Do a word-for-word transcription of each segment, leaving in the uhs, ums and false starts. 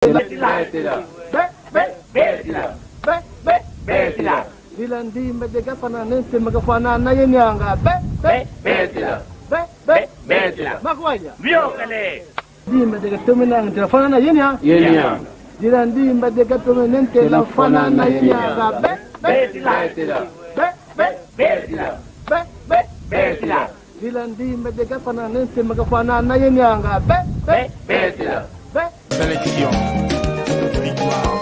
Betila. Be, be, betila. Be, be, betila. Dila ndimba de gafana nente magafana na yenianga. Be, be, betila. Be, be, betila. Makwanya. Vyokele. Ndimba de gatome nente lafana na yenia. Yenia. Dila ndimba de gatome nente lafana na yenianga. Be, be, betila. Be, be, betila. Be, be, betila. Dila ndimba de gafana nente magafana na yenianga. Be, be, betila. Be. Sélection. Victoire.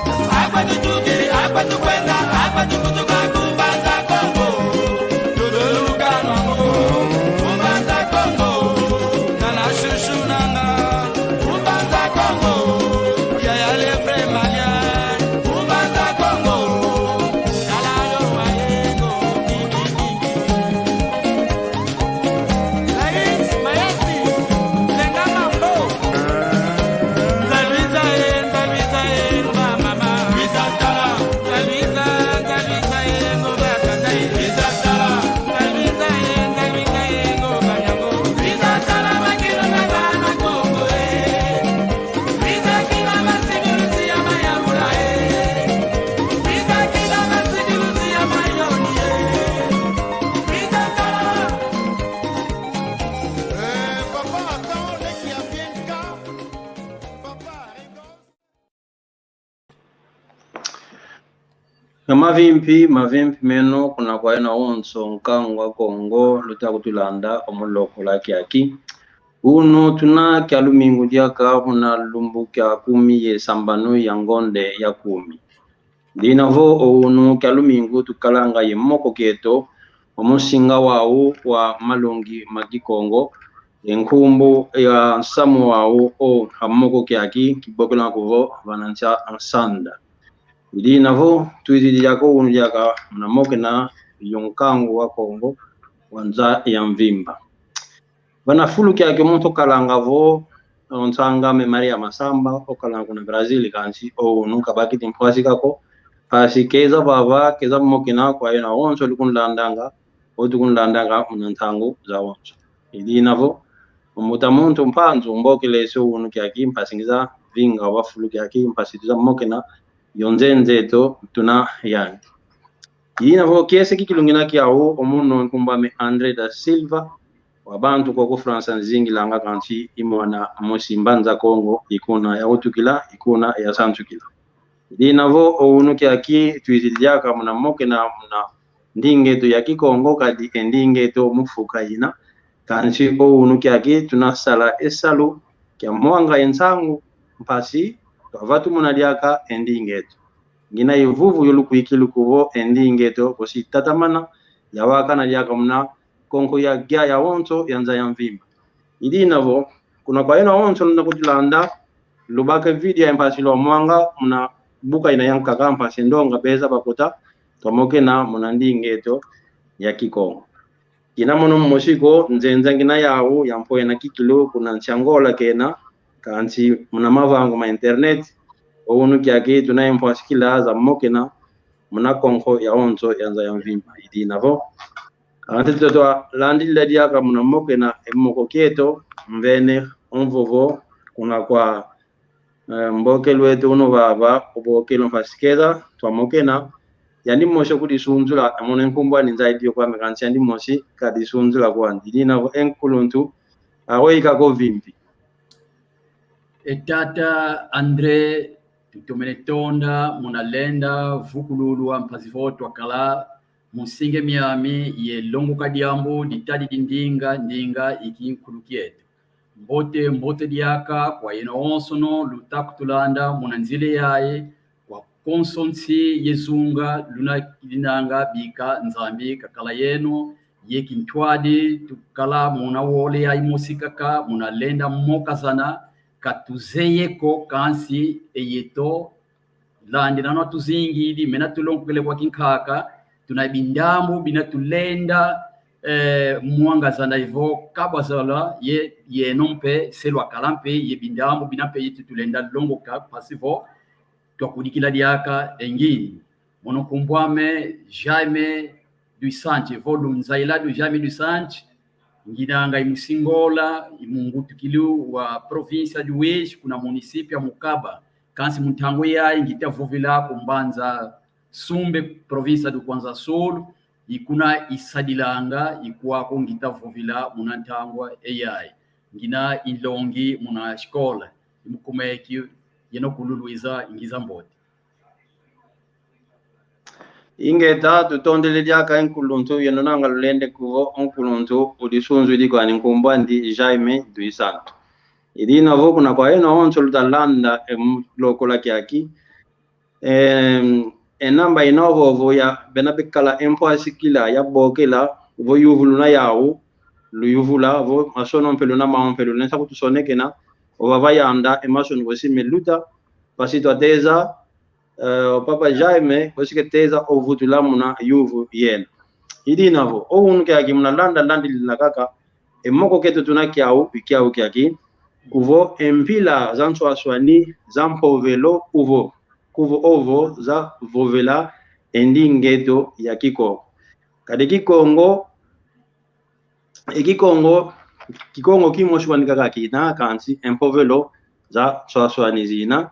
Mavimpi, mavimpi meno kuna kwa yeno awonso nkangu wa Kongo luta kutulanda omu lokola kiaki. Unu tuna kia lumingu diaka muna lumbu kia kumi ye sambanu ya ngonde ya kumi. Dina vo unu kia lumingu tukalanga ye moko kieto, omusinga wau wa malongi ma Kikongo, e nkumbu ya nsamu wau o ha moko kiaki kibokelaku vo vana nsia nsanda. Dina vo twizidi diaka unu diaka muna mokena yo nkangu wa Kongo wa nza ya mvimba. Vana fulu kiaki muntu okalanga vo, o nsang'ame Maria Masamba, okalanga kuna Brazil, kansi o unu kabakidi mpwasi kako, mpasi keza vava, keza mokena kwa yeno awonso lukunlandanga, o tukunlandanga muna ntangu zawonso. I dina vo, mbuta muntu Mpanzu, mbokeleso unu kiaki, mpasi ngiza vinga wa fulu kiaki, mpasi tuza mokena yo nzenza eto tuna yandi. I dina vo kiese kikilu ngina kiau, o munu nkumbu ame André da Silva, wa bantu koko França nzingilanga kansi i mwana mosi Mbanza Kongo, i kuna yawutukila, i kuna yasansukila. I dina vo o unu kiaki twizidi diaka muna mokena muna ndinga eto ya Kikongo kadi e ndinga eto mu mfuka ina. Kansi o unu kiaki tuna sala e salu kia mwanga e nsangu mpasi twavatumuna diaka e ndinga eto. Ngina ye vuvu yo lukwikilu kuvo e ndinga eto bosi tatamana yawakana diaka muna konko ya gia yawonso ya nza ya mvimba. I dina vo, kuna kwa yeno awonso luna kutulanda, lubaka video ya mpasi lwamwanga muna buka ina yankaka mpasi ndonga beza bakota, twamokena muna ndinga eto ya Kikongo. Kina mono mosi ko, nzenza ngina yau ya mpwena kikilu kuna nsi Angola kena, kansi muna mavangu ma internet, o unu kiaki tuna ye mpwasi kila za mokena muna konko yawonso ya nza ya mvimba. I dina vo, kansi tuta landila diaka muna mokena e moko kieto, mvene o mvovo, kuna kwa, eh, mbokelu eto unu vava, obokelu mpasi keza twamokena, yandi mosi kudisunzula, e mono e nkumbu ani nzayi dio kwame kansi yandi mosi kadisunzula kwandi. I dina vo e nkuluntu, aweyi kako vimpi. E tata André, tutomene tonda muna lenda vukululwa mpasi vo twakala mu nsinga miami ye longoka diambu ditadidi ndinga, ndinga i kinkulu kieto. Mbote, mbote diaka kwa yeno awonsono luta kutulanda muna nzila yayi, kwa konso nsi ye zunga luna kidinanga bika Nzambi kakala yeno, ye kintwadi tukala muna wole yayi mosi kaka, muna lenda mokazana, katuzeye ko kansi e yeto landi nano tuzingidi, mena tulongokele kwa kinkaka, tuna bindambu bina tulenda, eh, mwangazana ivo kabwazala ye, yeno mpe, se lwakala mpe, ye bindambu bina mpe yetu tulenda longoka, mpasi vo twakudikila diaka e ngini. Mono nkumbu ame Jaime dos Santos, vo Lunzaila do Jaime dos Santos, nginanga i musi Ngola, i mungutukilu wa província do Uíge, kuna município ya Mukaba, Kansi mu ntangwa yayi ngita vovela ku Mbanza Sumbe, província do Kwanza Sul, i kuna isadilanga, i kwaku ngita vovela muna ntangwa eyayi. Ngina i nlongi muna sikola, i mu kuma eki, yeno kululwiza, ngiza mbote. Ingeta, tutondele diaka e nkuluntu, yeno nanga lulende kuvo, o nkuluntu udisunzwidi kwani, nkumbu andi Jaime dos Santos. I dina vo kuna kwa yeno onso lutalanda e mu lokola kiaki, em, e namba ina vovo ya bena bekala e mpwasikila ya bokela, vo yuvulu na yau, luyuvula, vo masono mpe luna mau mpe lunesa kutusonekena, ovava yanda e masono vosi meluta, mpasi twateza, eh, o Papa Jaime, vosi keteza ovutula muna yuvu yena. I dina vo, o unu kiaki muna landa landilila kaka, e moko keto tuna kiau, i kiau kiaki, kuvo e mpila za nswaswani, za mpovelo, kuvo, kuvo ovo za vovela e ndinga eto ya Kikongo. Kadi Kikongo, e Kikongo, Kikongo kimosi kwani kaka kina, kansi e mpovelo za nswaswani zina.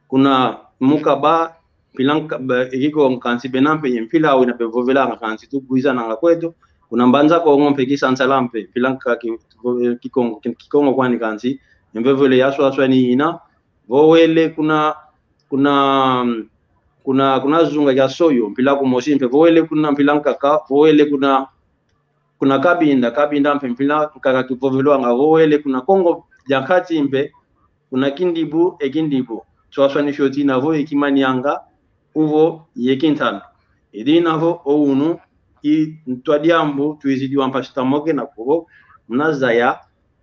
Kuna mukaba, mpila nka-, be-, e Kikongo kansi bena mpe mpila wina bevovelanga kansi tukwizananga kweto. Kuna Mbanza Kongo mpe Kisansala mpe, mpila nka ki-, Kikongo, Kikongo kwani kansi, e mpovelo ya nswaswani ina. Vo wele kuna, kuna, kuna, kuna zunga ya Soyo, mpila kumosi mpe, vo wele kuna mpila nkaka, vo wele kuna, kuna Kabinda, Kabinda mpe mpila nkaka kivovelwanga, vo wele kuna Kongo dia Nkati mpe, kuna Kindibu, e Kindibu. Nswaswani fioti ina vo e Kimanianga, uvo ye Kintanda. I dina vo o unu, i ntwa diambu twizidi wa mpasi twamokena kuvo, muna zaya,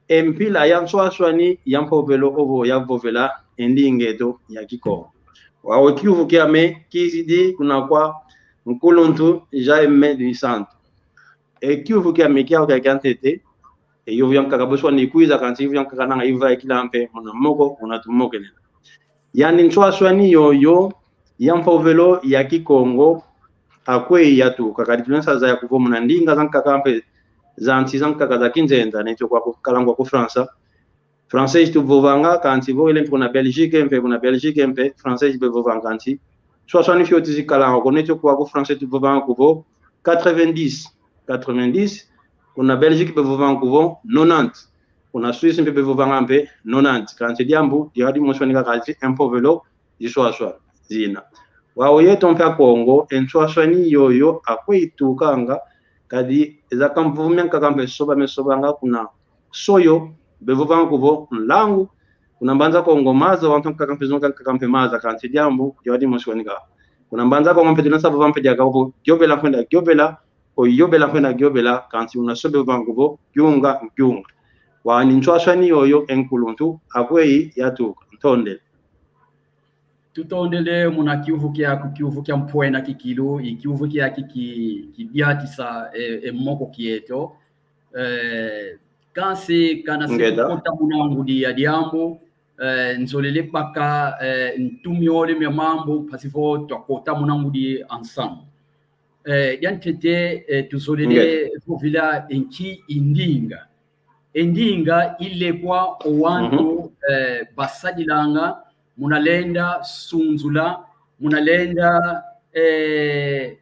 e mpila ya nswaswani ya mpovelo ovo ya vovela e ndinga eto ya Kikongo. Wau e kiuvu kiame kizidi kuna kwa nkuluntu Jaime dos Santos. E kiuvu kiame kiau kia kiantete, e yovu yankaka bosi wani kwiza kansi yovu yankaka nanga iva ikila mpe muna moko, muna tumokenena. Yani nswaswani yoyo ya mpovelo ya Kikongo, akweyi yatuka? Kadi tulenda zaya kuvo muna ndinga zankaka mpe za nsi zankaka za kinzenza, neto kwa ku-, kalangwa ku França. Francês tuvovanga, kansi vo wele mpe kuna Belgique mpe, kuna Belgique mpe, Francês bevovanga kansi. Nswaswani fioti zikalanga, ko neto kwa ku Francês tuvovanga kuvo quatre-vingt-dix, quatre-vingt-dix, kuna Belgique bevovanga kuvo nonante, kuna Suisse mpe bevovanga mpe nonante, kansi diambu, diadi mosi wani kaka ti e mpovelo, ziswaswani zina. Wau yeto mpe Akongo, e nswaswani yoyo akweyi tukanga, kadi eza kamvuvu miankaka mpe soba mesobanga kuna Soyo, bevovanga kuvo nlangu, kuna Mbanza Kongo maza, wantu ankaka mpe zonza ankaka mpe maza, kansi diambu, diadi mosi wani kaka. Kuna Mbanza Kongo mpe tulenda vova mpe diaka kuvo, yobela nkwenda yobela, o yobela nkwenda yobela, kansi una Soyo bevovanga kuvo, yunga, yunga. Wau ni nswaswani yoyo, e nkuluntu, akweyi yatuka. Ntondele. Tutondele muna kiuvu kiaku, kiuvu kia mpwena kikilu, i kiuvu kiaki ki, kidiatisa, e, e moko kieto. E, kansi kana se tukota muna ngudi ya diambu, e, nzolele baka, e, ntu miole mia mambu, mpasi vo twakota muna ngudi ensemble. E, diantete, e, tuzolele vovila e nki i ndinga. E ndinga ilekwa o wantu, eh, basadilanga, muna lenda sunzula, muna lenda, eh,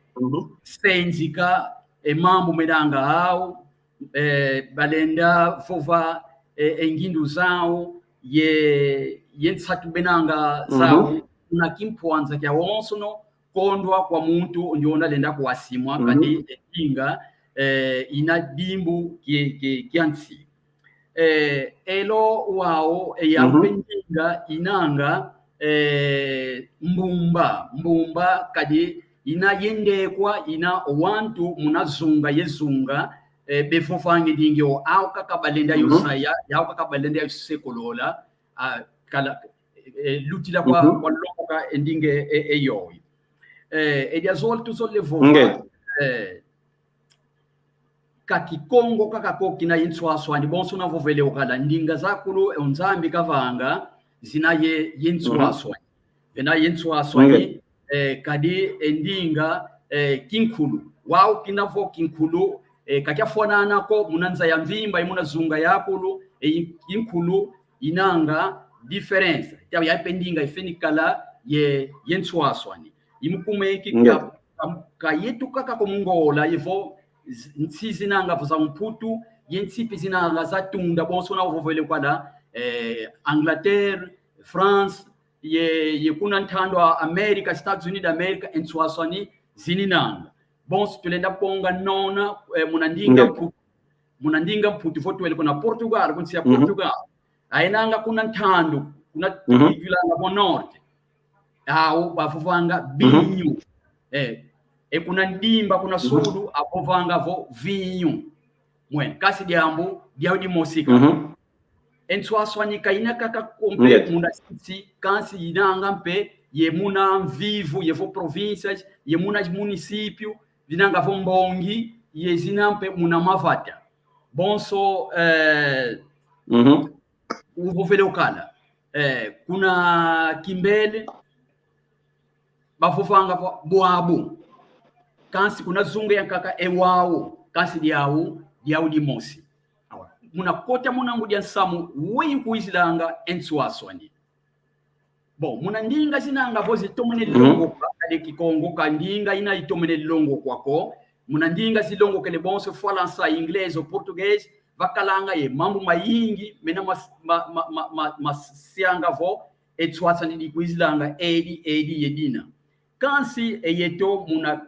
senzika, e mambu menanga au, eh, balenda vova, eh, e ngindu zau, ye, ye nsatu benanga zau, muna kimpwanza kia wonsono, kondwa kwa muntu ndiona lenda kwasimwa, kadi e ndinga, eh, ina dimbu ki, ki, kia nsi. Eh, elo wau, e yau e ndinga inanga, eh, mbumba, mbumba kadi ina ye ndekwa ina o wantu muna zunga ye zunga, eh, bevovanga e ndinga yo, au kaka balenda yo zaya, au kaka balenda yo sekolola, ah, kala, eh, lutila kwa, kwa longoka e ndinga e, e yoyo. Eh, e diazole tuzolele vova, eh, ka Kikongo kaka ko kina ye nswaswani, bonso navovele o kala, ndinga zakulu, e o Nzambi kavanga, zina ye, ye nswaswani. Vena ye nswaswani, eh, kadi e ndinga, eh, kinkulu. Wau kina vo kinkulu, eh, ka kiafwanana ko muna nza ya mvimba, i muna zunga yakulu, eh, kinkulu inanga, diferença. Tia ya mpe ndinga ifeni kala ye, ye nswaswani. Imukumeki ka, ka, ka yetu kaka ko mu Ngola, ivo z-, nsi zinanga vo za Mputu, ye nsi mpe zinanga za tunda, bonso una vovele kwala, eh, Angleterre, France, ye, ye kuna ntandu a América, Estados Unidos da América, e nswaswani zininanga. Bonso tulenda bonga nona, eh, muna ndinga Mputu, muna ndinga Mputu vo twele kuna Portugal, ku nsi ya Portugal. Ainanga kuna ntandu, kuna tuvilanga vo norte. Au bavovanga vinho. Eh, e kuna ndimba, kuna sudu, avovanga vo vinho. Mwene, kansi diambu diau dimosi kaka. E nswaswani ka ina kaka ko mpe muna sisi, kansi inanga mpe ye muna mvivu, ye vo províncias, ye muna município, vinanga vo mbongi, ye zina mpe muna mavata. Bonso, eh, uvovele ukala, eh, kuna Kimbele, bavovanga vo bwabu. Kansi kuna zunga yankaka e wau, kansi diau, diau dimosi. Awa, muna kota muna ngudi a nsamu, weyi ukwizilanga e nswaswani. Bon, muna ndinga zinanga vo zitomene longoka, kadi Kikongo ka ndinga ina itomene longoka ko. Muna ndinga zilongokele bonso, Falansa, Inglês, o Português, vakalanga ye mambu mayingi, mena mas-, ma, ma, ma, ma, masianga vo, e nswaswani dikwizilanga edi, edi, ye dina. Kansi e yeto muna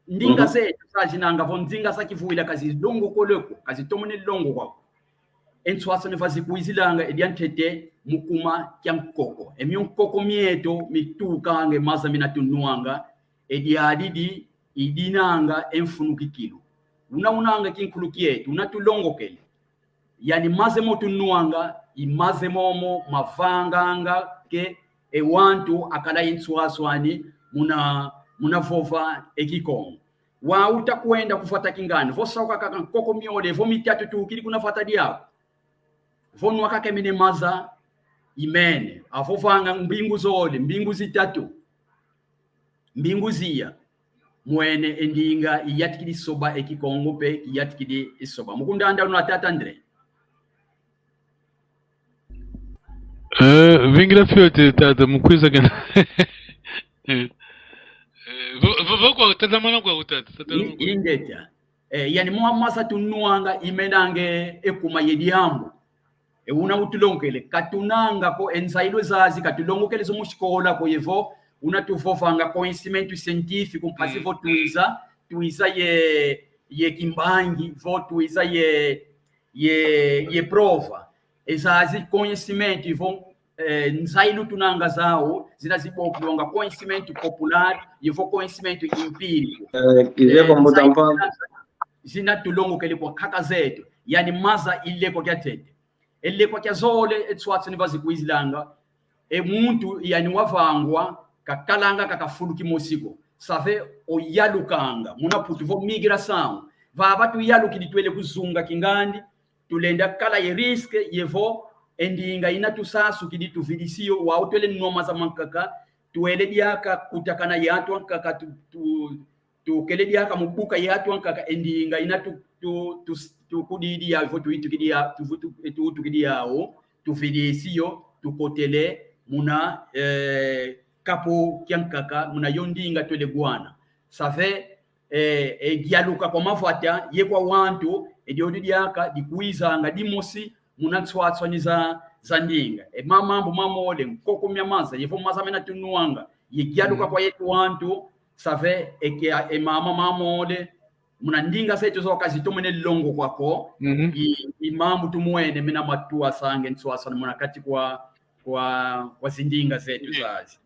ndinga zeto zazinanga vo ndinga za kivwila ka zilongokole ko, ka zitomene longoka ko. E nswaswani va zikwizilanga, e diantete mu kuma kia nkoko. E mio nkoko mieto mitukanga e maza mina tunwanga, e diadidi idinanga e mfunukikilu. Una unanga kinkulu kieto, una tulongokele. Yani maza mo tunwanga, i maza momo mavanganga ke e wantu akala e nswaswani muna, muna vova e Kikongo. Wau utakwenda ku vata kingani, vo sauka kaka nkoko miole, vo mitatu tukidi kuna vata diaku. Vo nwa kaka e mene maza, i mene. Avovanga mbingu zole, mbingu zitatu, mbingu ziya. Mwene e ndinga iyantikidi soba, e Kikongo mpe kiyantikidi soba. Mu kundanda una tata André. Eh, vingila fioti tata, mukwiza kena. Eh, eh, vo, vo, vo kwa tata, mana kwa tata, tata. I-, ingeta. Eh, yani mwa maza tunwanga i menanga e kuma ye diambu. E una utulongele, ka tunanga ko e nzailu zazi, ka tulongokele zo mu sikola ko, yevo una tuvovanga conhecimento científico, mpasi vo twiza, twiza ye, ye kimbangi, vo twiza ye, ye, ye prova. E zazi conhecimento, yevo, eh, nzailu tunanga zau, zina zibokulonga conhecimento popular, yevo conhecimento empírico. Eh, kizeko mbuta mpa. Zina tulongokele kwa nkaka zeto, yani maza ilekwa kiantete. E lekwa kia zole, e nswaswani va zikwizilanga. E muntu yani wavangwa, kakalanga kaka fulu kimosi ko. Save oyalukanga, muna Putu vo migração. Vava tuyalukidi twele ku zunga kingandi, tulenda kala ye risque, yevo e ndinga ina tusasukidi tuvidisi yo, wau twele nwa maza mankaka, twele diaka kutakana ye antu ankaka tu, tu, tukele diaka mu buka ye antu ankaka, e ndinga ina tu, tu, tu, tukudidi yau, vo tuitukidi ya, tu, tu, tutukidi yau, tuvidisi yo, tukotele muna, eh, kapu kiankaka, muna yo ndinga twele wana. Save, eh, e gialuka kwa mavata, ye kwa wantu, e diodi diaka dikwizanga dimosi, muna nswaswani za, za ndinga. E ma mambu mamole, nkoko mia maza, yevo maza mena tunwanga, ye gialuka kwa yetu wantu, save, e kia, e mama mamole, muna ndinga zeto zo ka zitomene longoka ko, i, i mambu tumwene mena matuasanga e nswaswani muna kati kwa, kwa, kwa zindinga zeto zazi.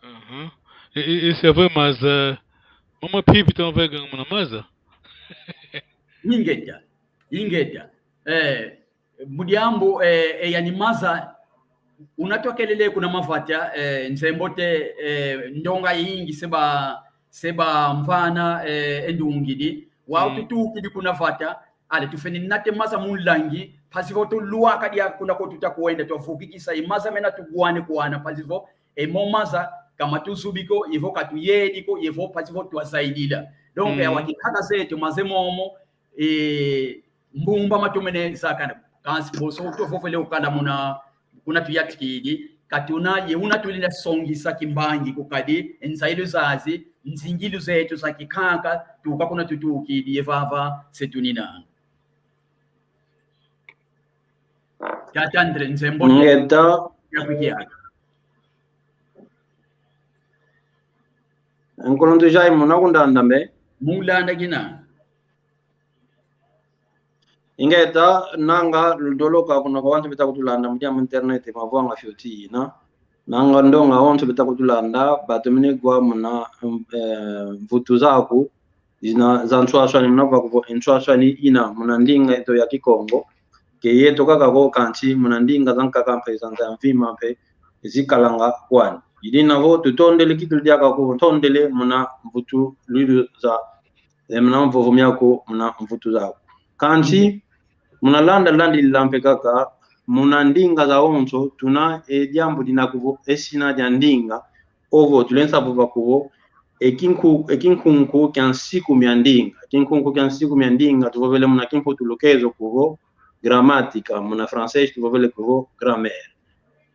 Aha. I, i, i, c'est vrai, maza, mama pipi toma veganga muna maza. Ingeta, ingeta. Eh, mu diambu, eh, eh, yani maza, una twakelele kuna mavata, eh, nzembo te, eh, ndonga yingi se ba, se bamvana, eh, e ndungidi. Wau tutukidi kuna vata, ale tufeni nate maza mu nlangi, mpasi vo tulwaka diaka kuna ko tuta kwenda, twavukikisa i maza mena tugwane kwana, mpasi vo e mo maza ka matuzubi ko, yevo ka tuyedi ko, yevo mpasi vo twazaidila. Donc, mm, awa kinkaka zeto maza momo, e, mbumba matomene zakana. Kansi bonso tuvovele ukala muna, kuna tuyatikidi, katuna ye una tulenda songisa kimbangi ko, kadi nzailu zazi, nzingilu zetu za kikanka, tuka kuna tutukidi, ye vava se tuninanga. Tata Andre, nzembo. Ngeta. Ya kukiaka. Nkuluntu Jaime, una kundanda mbe? Mulanda kina. Ingeta, nanga ludoloka kuna kwa wantu beta kutulanda mu diambu internet, mavwanga fioti ina. Nanga ndonga wantu beta kutulanda, batomene wa muna, eh, mvutu zaku, zina za nswaswani, muna wa kuvo nswaswani ina muna ndinga eto ya Kikongo, ke yeto kaka ko, kansi muna ndinga zankaka mpe, za nza ya mvimba mpe, zikalanga kwani. Idina vo tutondele kikilu diaka ko, ntondele muna mvutu lwilu za, eh, muna mvovo miaku, muna mvutu zaku. Kansi, muna landa landilila mpe kaka, muna ndinga zawonso, tuna e diambu dina kuvo e sina dia ndinga, ovo tulenda vova kuvo e kinku-, e kinkunku kia nsiku mia ndinga. Kinkunku kia nsiku mia ndinga, tuvovele muna kimputulukezo kuvo gramática, muna francês tuvovele kuvo grammaire.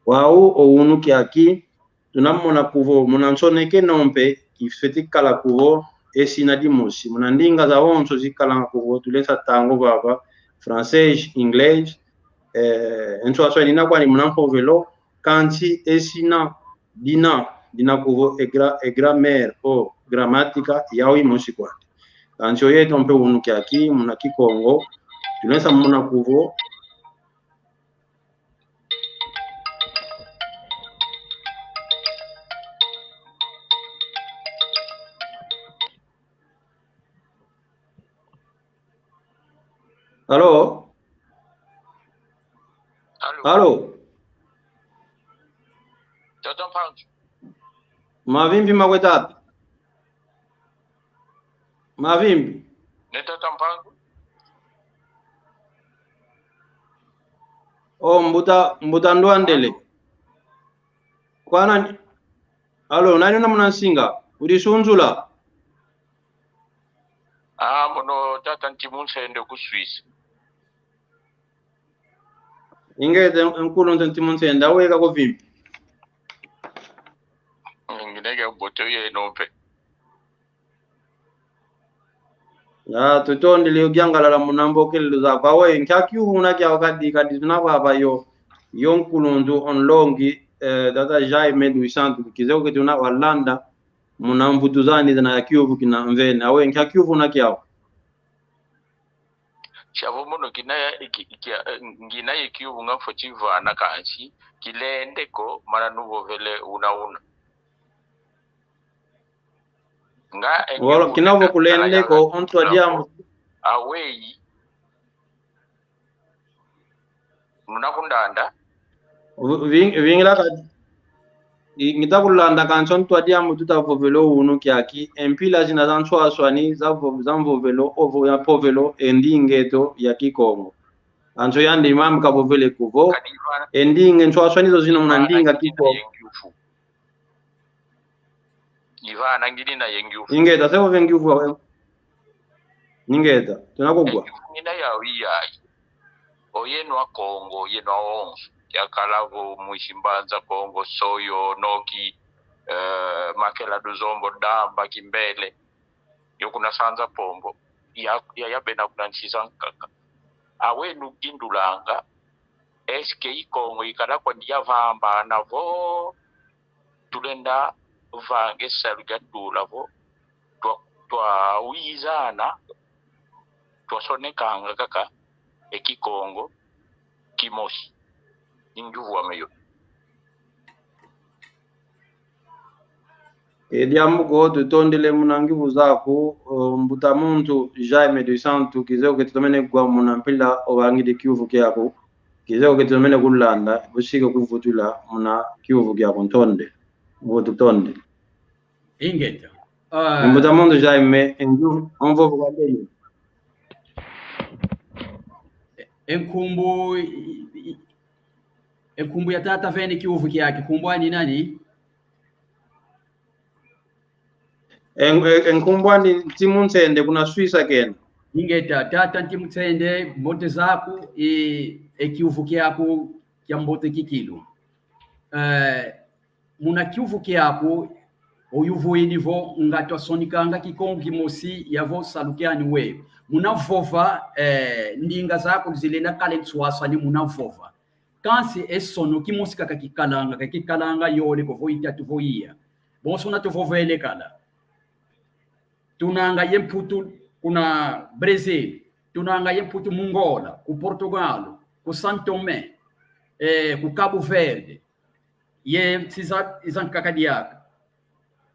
Wau o unu kiaki, tunamona kuvo muna nsonekeno mpe, kifeti kala kuvo e sina dimosi. Muna ndinga zawonso zikalanga kuvo, tulenda tanga vava, francês, inglês, eh, e nswaswani ina kwani muna mpovelo, kansi e sina dina, dina kuvo e gra-, e grammaire o gramática, yau imosi kwani. Kansi o yeto mpe unu kiaki, muna Kikongo, tulenda mona kuvo. Alô? Alô? Alô? Tata Mpanzu. Mavimpi makwe tata? Mavimpi. Ne tata Mpanzu? O, mbuta, mbuta Ndwandele. Kwa nani? Alô, nani una muna nsinga? Udi sunzula? Ah, mono tata Ntimu Nsende ku Suisse. Ingeta, nkuluntu Ntimu Nsende, awe ka kuvimpi? Ngina kiambote, yeno mpe? Ah, tutondele uyangalala muna mbokelelo zaku. Awe, nkia kiuvu una kiau kadi, kadi tuna vava yo, yo nkuluntu o nlongi, eh, tata Jaime dos Santos, kizeye ke tuna walanda muna mvutu zani zina ya kiuvu kina mvene. Awe, nkia kiuvu una kiau? Siavo mono kina ya, ki-, kia, ngina ye kiuvu nga mfweti vana kansi, kilende ko, mana nuvovele una una. Nga, eh, wala, kiuvu kina vo kulende ko, o ntwadi a mu-, aweyi. Nuna kundanda? Vi-, ving-, vingila kadi. I, ngita kulanda kansi o ntwadi a mu tuta vovelo unu kiaki, e mpila zina za nswaswani, za vo-, za mvovelo, ovo ya mpovelo, e ndinga eto ya Kikongo. Kansi yandi mami kavovele kuvo, e ndinga nswaswani zo zina muna ndinga Kikongo. Ivana ngina ye ngiuvu. Ingeta, se ove ngiuvu awe. Ingeta, tunakuwa. Ngiuvu ngina yau iyayi. O yeno a Kongo, yeno awonso. Yakala vo mwisi Mbanza Kongo, Soyo, Noki, eh, Makela Duzombo, Damba, Kimbele. Yo kuna Sanza Pombo. Ya, ya, ya bena kuna nsi zankaka. Awenu kindulanga. Est-ce que i Kongo ikala kwandi yavambana vo? Tulenda vanga e salu kia tula vo, twa, twawizana, twasonekanga kaka e Kikongo kimosi. I ngiuvu ame yo. E diambu ko, tutondele muna ngiuvu zaku, o, mbuta muntu Jaime dos Santos, kizeye ke tutomene kuwa muna mpila ovangidi kiuvu kiaku, kizeye ke tutomene kulanda, busike kuvutula muna kiuvu kiaku ntonde. Vo tutonde. Ingeta. Ah. Mbuta muntu Jaime, e ngiuvu, o mvovo kwa ndeni. E, e nkumbu, i, i, e nkumbu ya tata vene kiuvu kiaki, nkumbu ani nani? E, e, e nkumbu ani Ntimu Nsende kuna Suisse kena. Ingeta, tata Ntimu Nsende, mbote zaku, e, e kiuvu kiaku, kiambote kikilu. Eh, muna kiuvu kiaku, oyuvwidi vo nga twasonikanga Kikongo kimosi, yavo salu kiani we. Muna vova, eh, ndinga zaku zilenda kala e nswaswani muna vova. Kansi e sono kimosi kaka kikalanga, ka kikalanga yole ko vo itatu vo iya. Bonso una tuvovele kala. Tunanga ye Mputu kuna Brazil, tunanga ye Mputu mu Angola, ku Portugal, ku São Tomé, eh, ku Cabo Verde, ye nsi za, zankaka diaka.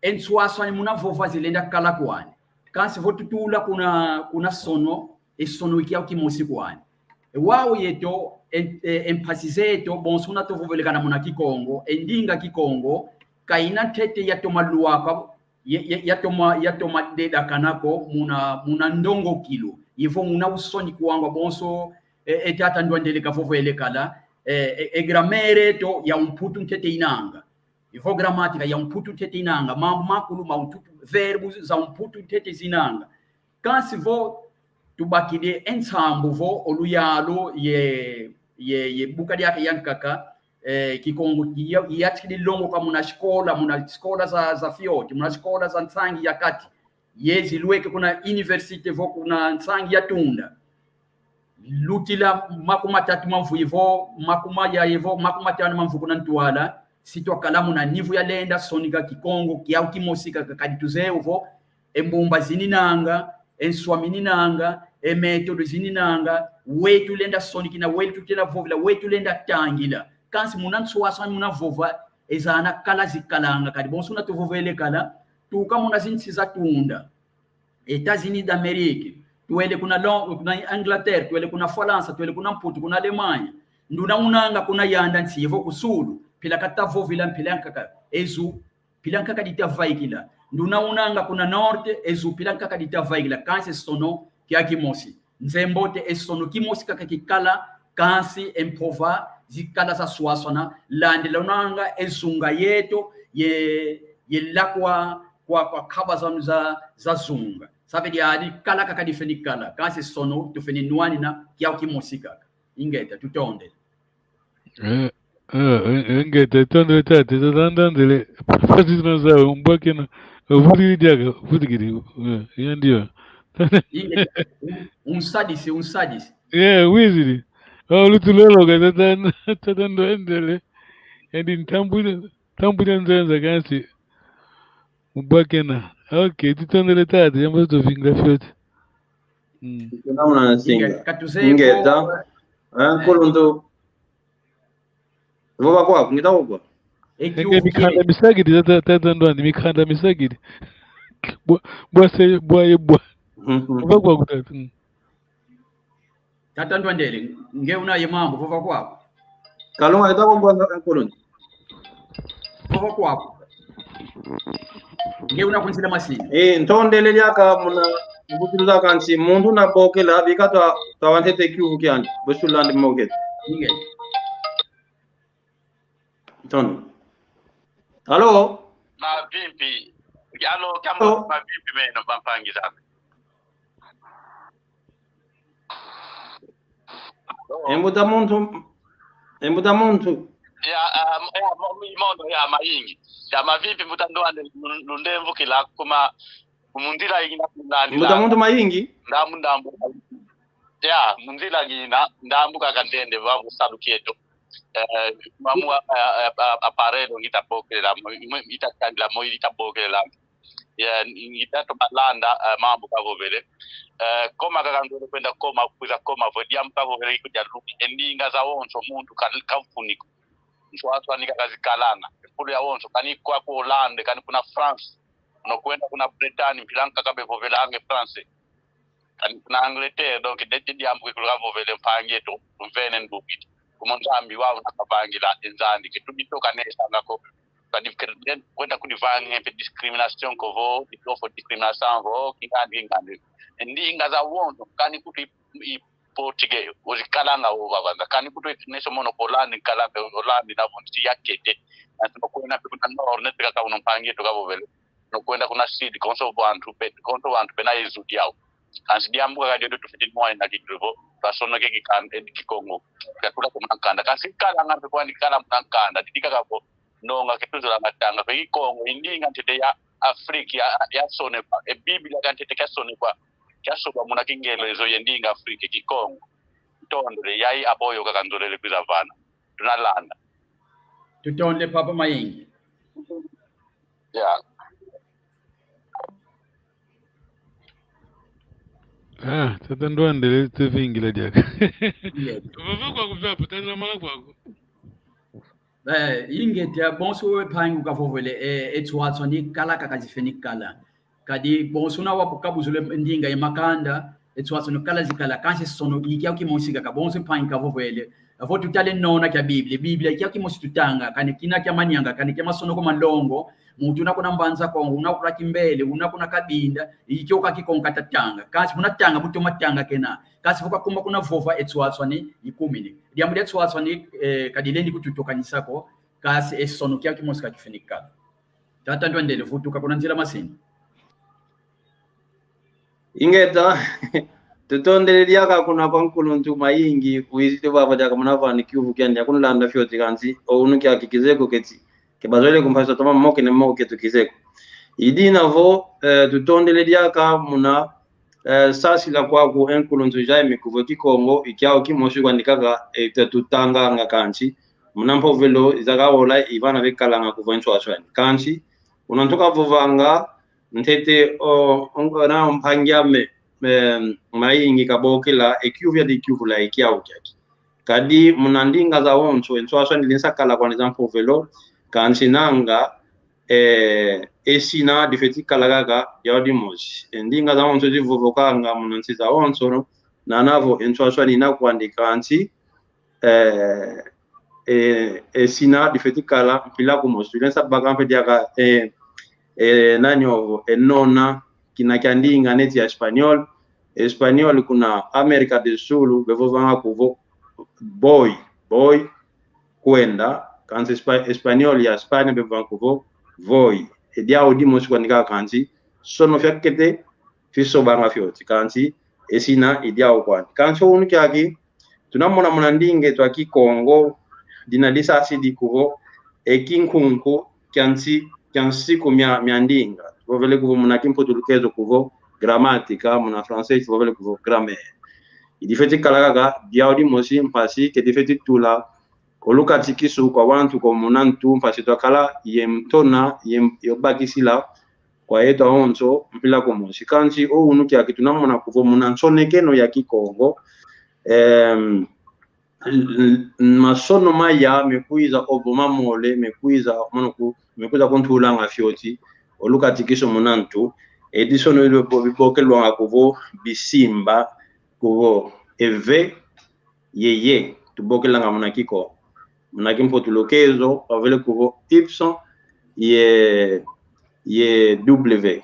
E nswaswani muna vova zilenda kala kwani. Kansi vo tutula kuna, kuna sono, e sono i kiau kimosi kwani. E wau yeto, e, e, e mpasi zeto, bonso una tuvovele kana muna Kikongo, e ndinga Kikongo, kaina ntete yatoma lwaka, ya, ya, yatoma, yatoma dedakana ko muna, muna ndongokilu. Yevo muna usoni kwangwa bonso, e, e tata Ndwandele kavovele kala, e, e, e grammaire eto ya Umputu ntete inanga. Ivo gramática ya Umputu ntete inanga, mambu makulu ma Umputu, verbo za Umputu ntete zinanga. Kansi vo tubakidi e nsambu vo o luyalu ye, ye, ye buka diaka yankaka, eh, Kikongo ya, yatikidi longoka muna sikola, muna sikola za, za fioti, muna sikola za nsangi ya kati. Ye zilweke kuna université vo kuna nsangi ya tunda. Lutila makumatatu ma mvu ivo, makumayaya ivo, makumatanu ma mvu kuna ntwala, si twakala muna nivo yalenda sonika Kikongo kiau kimosi kaka, kadi tuzeye vo, e mbumba zininanga, e nswa mininanga, e método zininanga, we tulenda sonikina, we tulenda vovela, we tulenda tangila. Kansi muna nswaswani muna vova, ezana kala zikalanga, kadi bonso una tuvovele kala, tuka muna zinsi za tunda. États-Unis d'Amérique, twele kuna Lon-, kuna Angleterre, twele kuna Falansa, twele kuna Mputu, kuna Alemanha. Nduna unanga kuna yanda nsi yevo ku Sulu, mpila katavovila mpila nkaka, e zu, mpila nkaka ditavaikila. Nduna unanga kuna Norte, e zu, mpila nkaka ditavaikila, kansi sono kia kimosi. Nzeye mbote e sono kimosi kaka kikala, kansi e mpova zikala zaswaswana, landila unanga e zunga yeto, ye, ye lakwa kwa, kwa kaba zanu za, za zunga. Sabe diadi kala kaka difeni kala, kansi sono tufeni nwanina kiau kimosi kaka. Ingeta, tutondele. Eh, eh, eh, ingeta, tutondele tata, tata ndwandele. Pasi zina zawe, umbwakena, uvutidi diaka, uvutikidi, eh, yandio. Ingeta, un-, unsadisi, unsadisi. Yeah, wizidi. Oh, lutulolo ka tata, tata ndwandele. Yandi ntambwile, ntambwile nzenza kansi. Umbwakena. Okay, tutondele tata, yamba tuvingila fioti. Mm. Tuna muna nsinga. Ingeta, katuzeye. Ingeta. Ko, eh, nkuluntu. Vova kwaku, ngita vova kwaku. Enge mikanda misakidi, tata, tata ndwandi, mikanda misakidi. Bwa, bwa se, bwa ye bwa. Mhm. Vova kwaku, tata. Mm. Tata ndwandele, nge una ye mambu, vova kwaku. Kalunga, ngita vova kwaku, nkuluntu. Vova kwaku. Nge una kunzila masini. Eh, ntondele diaka muna, mbukilu za kansi, muntu nabokela, bika twa, twa wantete kiuvu kiandi, bosulandi mokete. Inge. Ntondo. Alo? Mavimpi. Alo, kiambo. Alo? Mavimpi meno, bampangi zame. E mbuta muntu, e mbuta muntu. Ya, ah, ya, mo-, mono, ya, mayingi. Ya, mavimpi, mbuta ndwande, lu-, lundemvukila, kuma, mu nzila ingina kunani. Mbuta muntu mayingi? Ndambu, ndambu. Ya, mu nzila ngina, ndambu kaka ndende, va mu salu kieto. Eh, mamu, eh, eh, eh, aparelho ngita bokelela mo, mo, ngita kandila mo, ngita bokelela. Ya, ngita toma landa, eh, mambu kavovele. Eh, koma kaka ndwele kwenda koma, kwiza koma, vo diambu kavovele kikudia luki. E ndinga zawonso muntu ka-, kamfuniko. Nswaswani kaka zikalana. Kulu yawonso, kani kwa ku Hollande, kani kuna France. No kwenda kuna Bretagne, mpila nkaka bevovelanga e français. Kani kuna Angleterre, donc, deti diambu kikulu kavovele mpangi eto, tumvene ndukidi. Kuma Nzambi wau nakavangila e Nzambi, ke tuditokanesanga ko, kadi ke-, kwenda kudivanga mpe discrimination ko vo, dito fo discrimination vo, kingandi, kingandi. Ndinga zawonso, kani kuti i, i português, ozikalanga o vavanza, kani kuti neso mono Hollande, kalanga Hollande na vonti yakete, na sima kwenda mpe kuna Nord, nete kaka uno mpangi eto kavovele. No kwenda kuna Sud, konso wantu pe-, konso wantu pena ezudi yau. Kansi diambu kaka diodio tufwete mona kikilu vo twasonoke Kikan-, eh, Kikongo. Katula ko muna nkanda. Kansi kalanga mpe kwandi kala muna nkanda. Didi kaka vo nonga ke tuzolanga tanga ko Kikongo, i ndinga ntete ya Afrika ya, yasonekwa. E Biblia kiantete kiasonekwa, kiasobwa muna Kingelezo ye ndinga Afrika, Kikongo. Ntondele, yayi aboyo kaka nzolele kwiza vana. Tunalanda. Tutondele Papa Mayingi. Ya. Ah, tata Ndwandele, tuvingila diaka. Yes. Vava kwaku vyapo, tata mala kwaku. Eh, ingeta, bonso wewe mpangi ukavovele, eh, e nswaswani kala kaka zifweni kala. Kadi bonso una wapo kabuzule ndinga ye makanda, e nswaswani kala zikala, kansi sono i kiau kimosi kaka, bonso mpangi kavovele. Avo tutale nona kia Biblia. Biblia i kiau kimosi tutanga, kani kina kia Manianga, kani kia masonoko malongo, muntu una kuna Mbanza Kongo, una kuna Kimbele, una kuna Kabinda, i kio ka Kikongo katatanga. Kansi muna tanga, bu toma tanga kena. Kansi vo kakuma kuna vova e nswaswani ikumini. Diambu dia nswaswani, eh, kadilendi kututukanisa ko, kansi e sono kiau kimosi ka kifweni kala. Tata Ndwandele, vutuka kuna nzila masini. Ingeta, tutondele diaka kuna kwa nkuluntu Mayingi, wizidi vava diaka muna vani kiuvu kiandi, akunulanda fioti kansi, o unu kiaki kizeko keti. Ke bazolele kumpasa toma moke ne moke ketu kizeko. I dina vo, eh, tutondele diaka muna, eh, sasila kwaku e nkuluntu Jaime kuvo Kikongo i kiau kimosi kwandi kaka, eh, te tutanganga kansi. Muna mpovelo izaka ola i vana vekalanga kuvo e nswaswani. Kansi, una ntuka vovanga, ntete, o, o, na mpangi ame, em, Mayingi kabokela, e kiuvu yadi kiuvula e kiau kiaki. Kadi muna ndinga zawonso, e nswaswani linsa kala kwani za mpovelo, kansi nanga, eh, e sina difeti kala kaka diau dimosi. E ndinga zawonso zivovokanga muna nsi zawonso, no, nana vo e nswaswani ina kwandi kansi, eh, eh, e sina difeti kala mpila kumosi. Tulensa baka mpe diaka, eh, eh, nani ovo, e nona, kina kia ndinga neti ya Espanhol. Espanhol kuna América do Sul, bevovanga kuvo boy, boy, kwenda, kansi Espa-, Espanhol ya España bevovanga kuvo voi. E diau dimosi kwandi kaka kansi, sono fiakete, fisobanga fioti, kansi, e sina i diau kwandi. Kansi o unu kiaki, tuna mona muna ndinga eto a Kikongo, dina disasidi kuvo, e kinkunku kia nsi, kia nsiku mia, mia ndinga. Tuvovele kuvo muna Kimputulukezo kuvo gramática, muna francês tuvovele kuvo grammaire. I difeti kala kaka diau dimosi mpasi ke difeti tula o lukatikisu kwa wantu ko muna ntu mpasi twakala ye ntona, ye, ye bakisila kwa yeto awonso mpila kumosi. Kansi o unu kiaki tuna mona kuvo muna nsonekeno ya Kikongo, em, n-, n-, masono maya mekwiza ovo mamole, mekwiza, mono ku, mekwiza kuntulanga fioti o lukatikisu muna ntu, edi sono bibo-, bibokelwanga kuvo bisimba, kuvo eve, ye ye, tubokelanga muna Kikongo. Muna Kimputulukezo, bavele kuvo ipson, ye, ye W.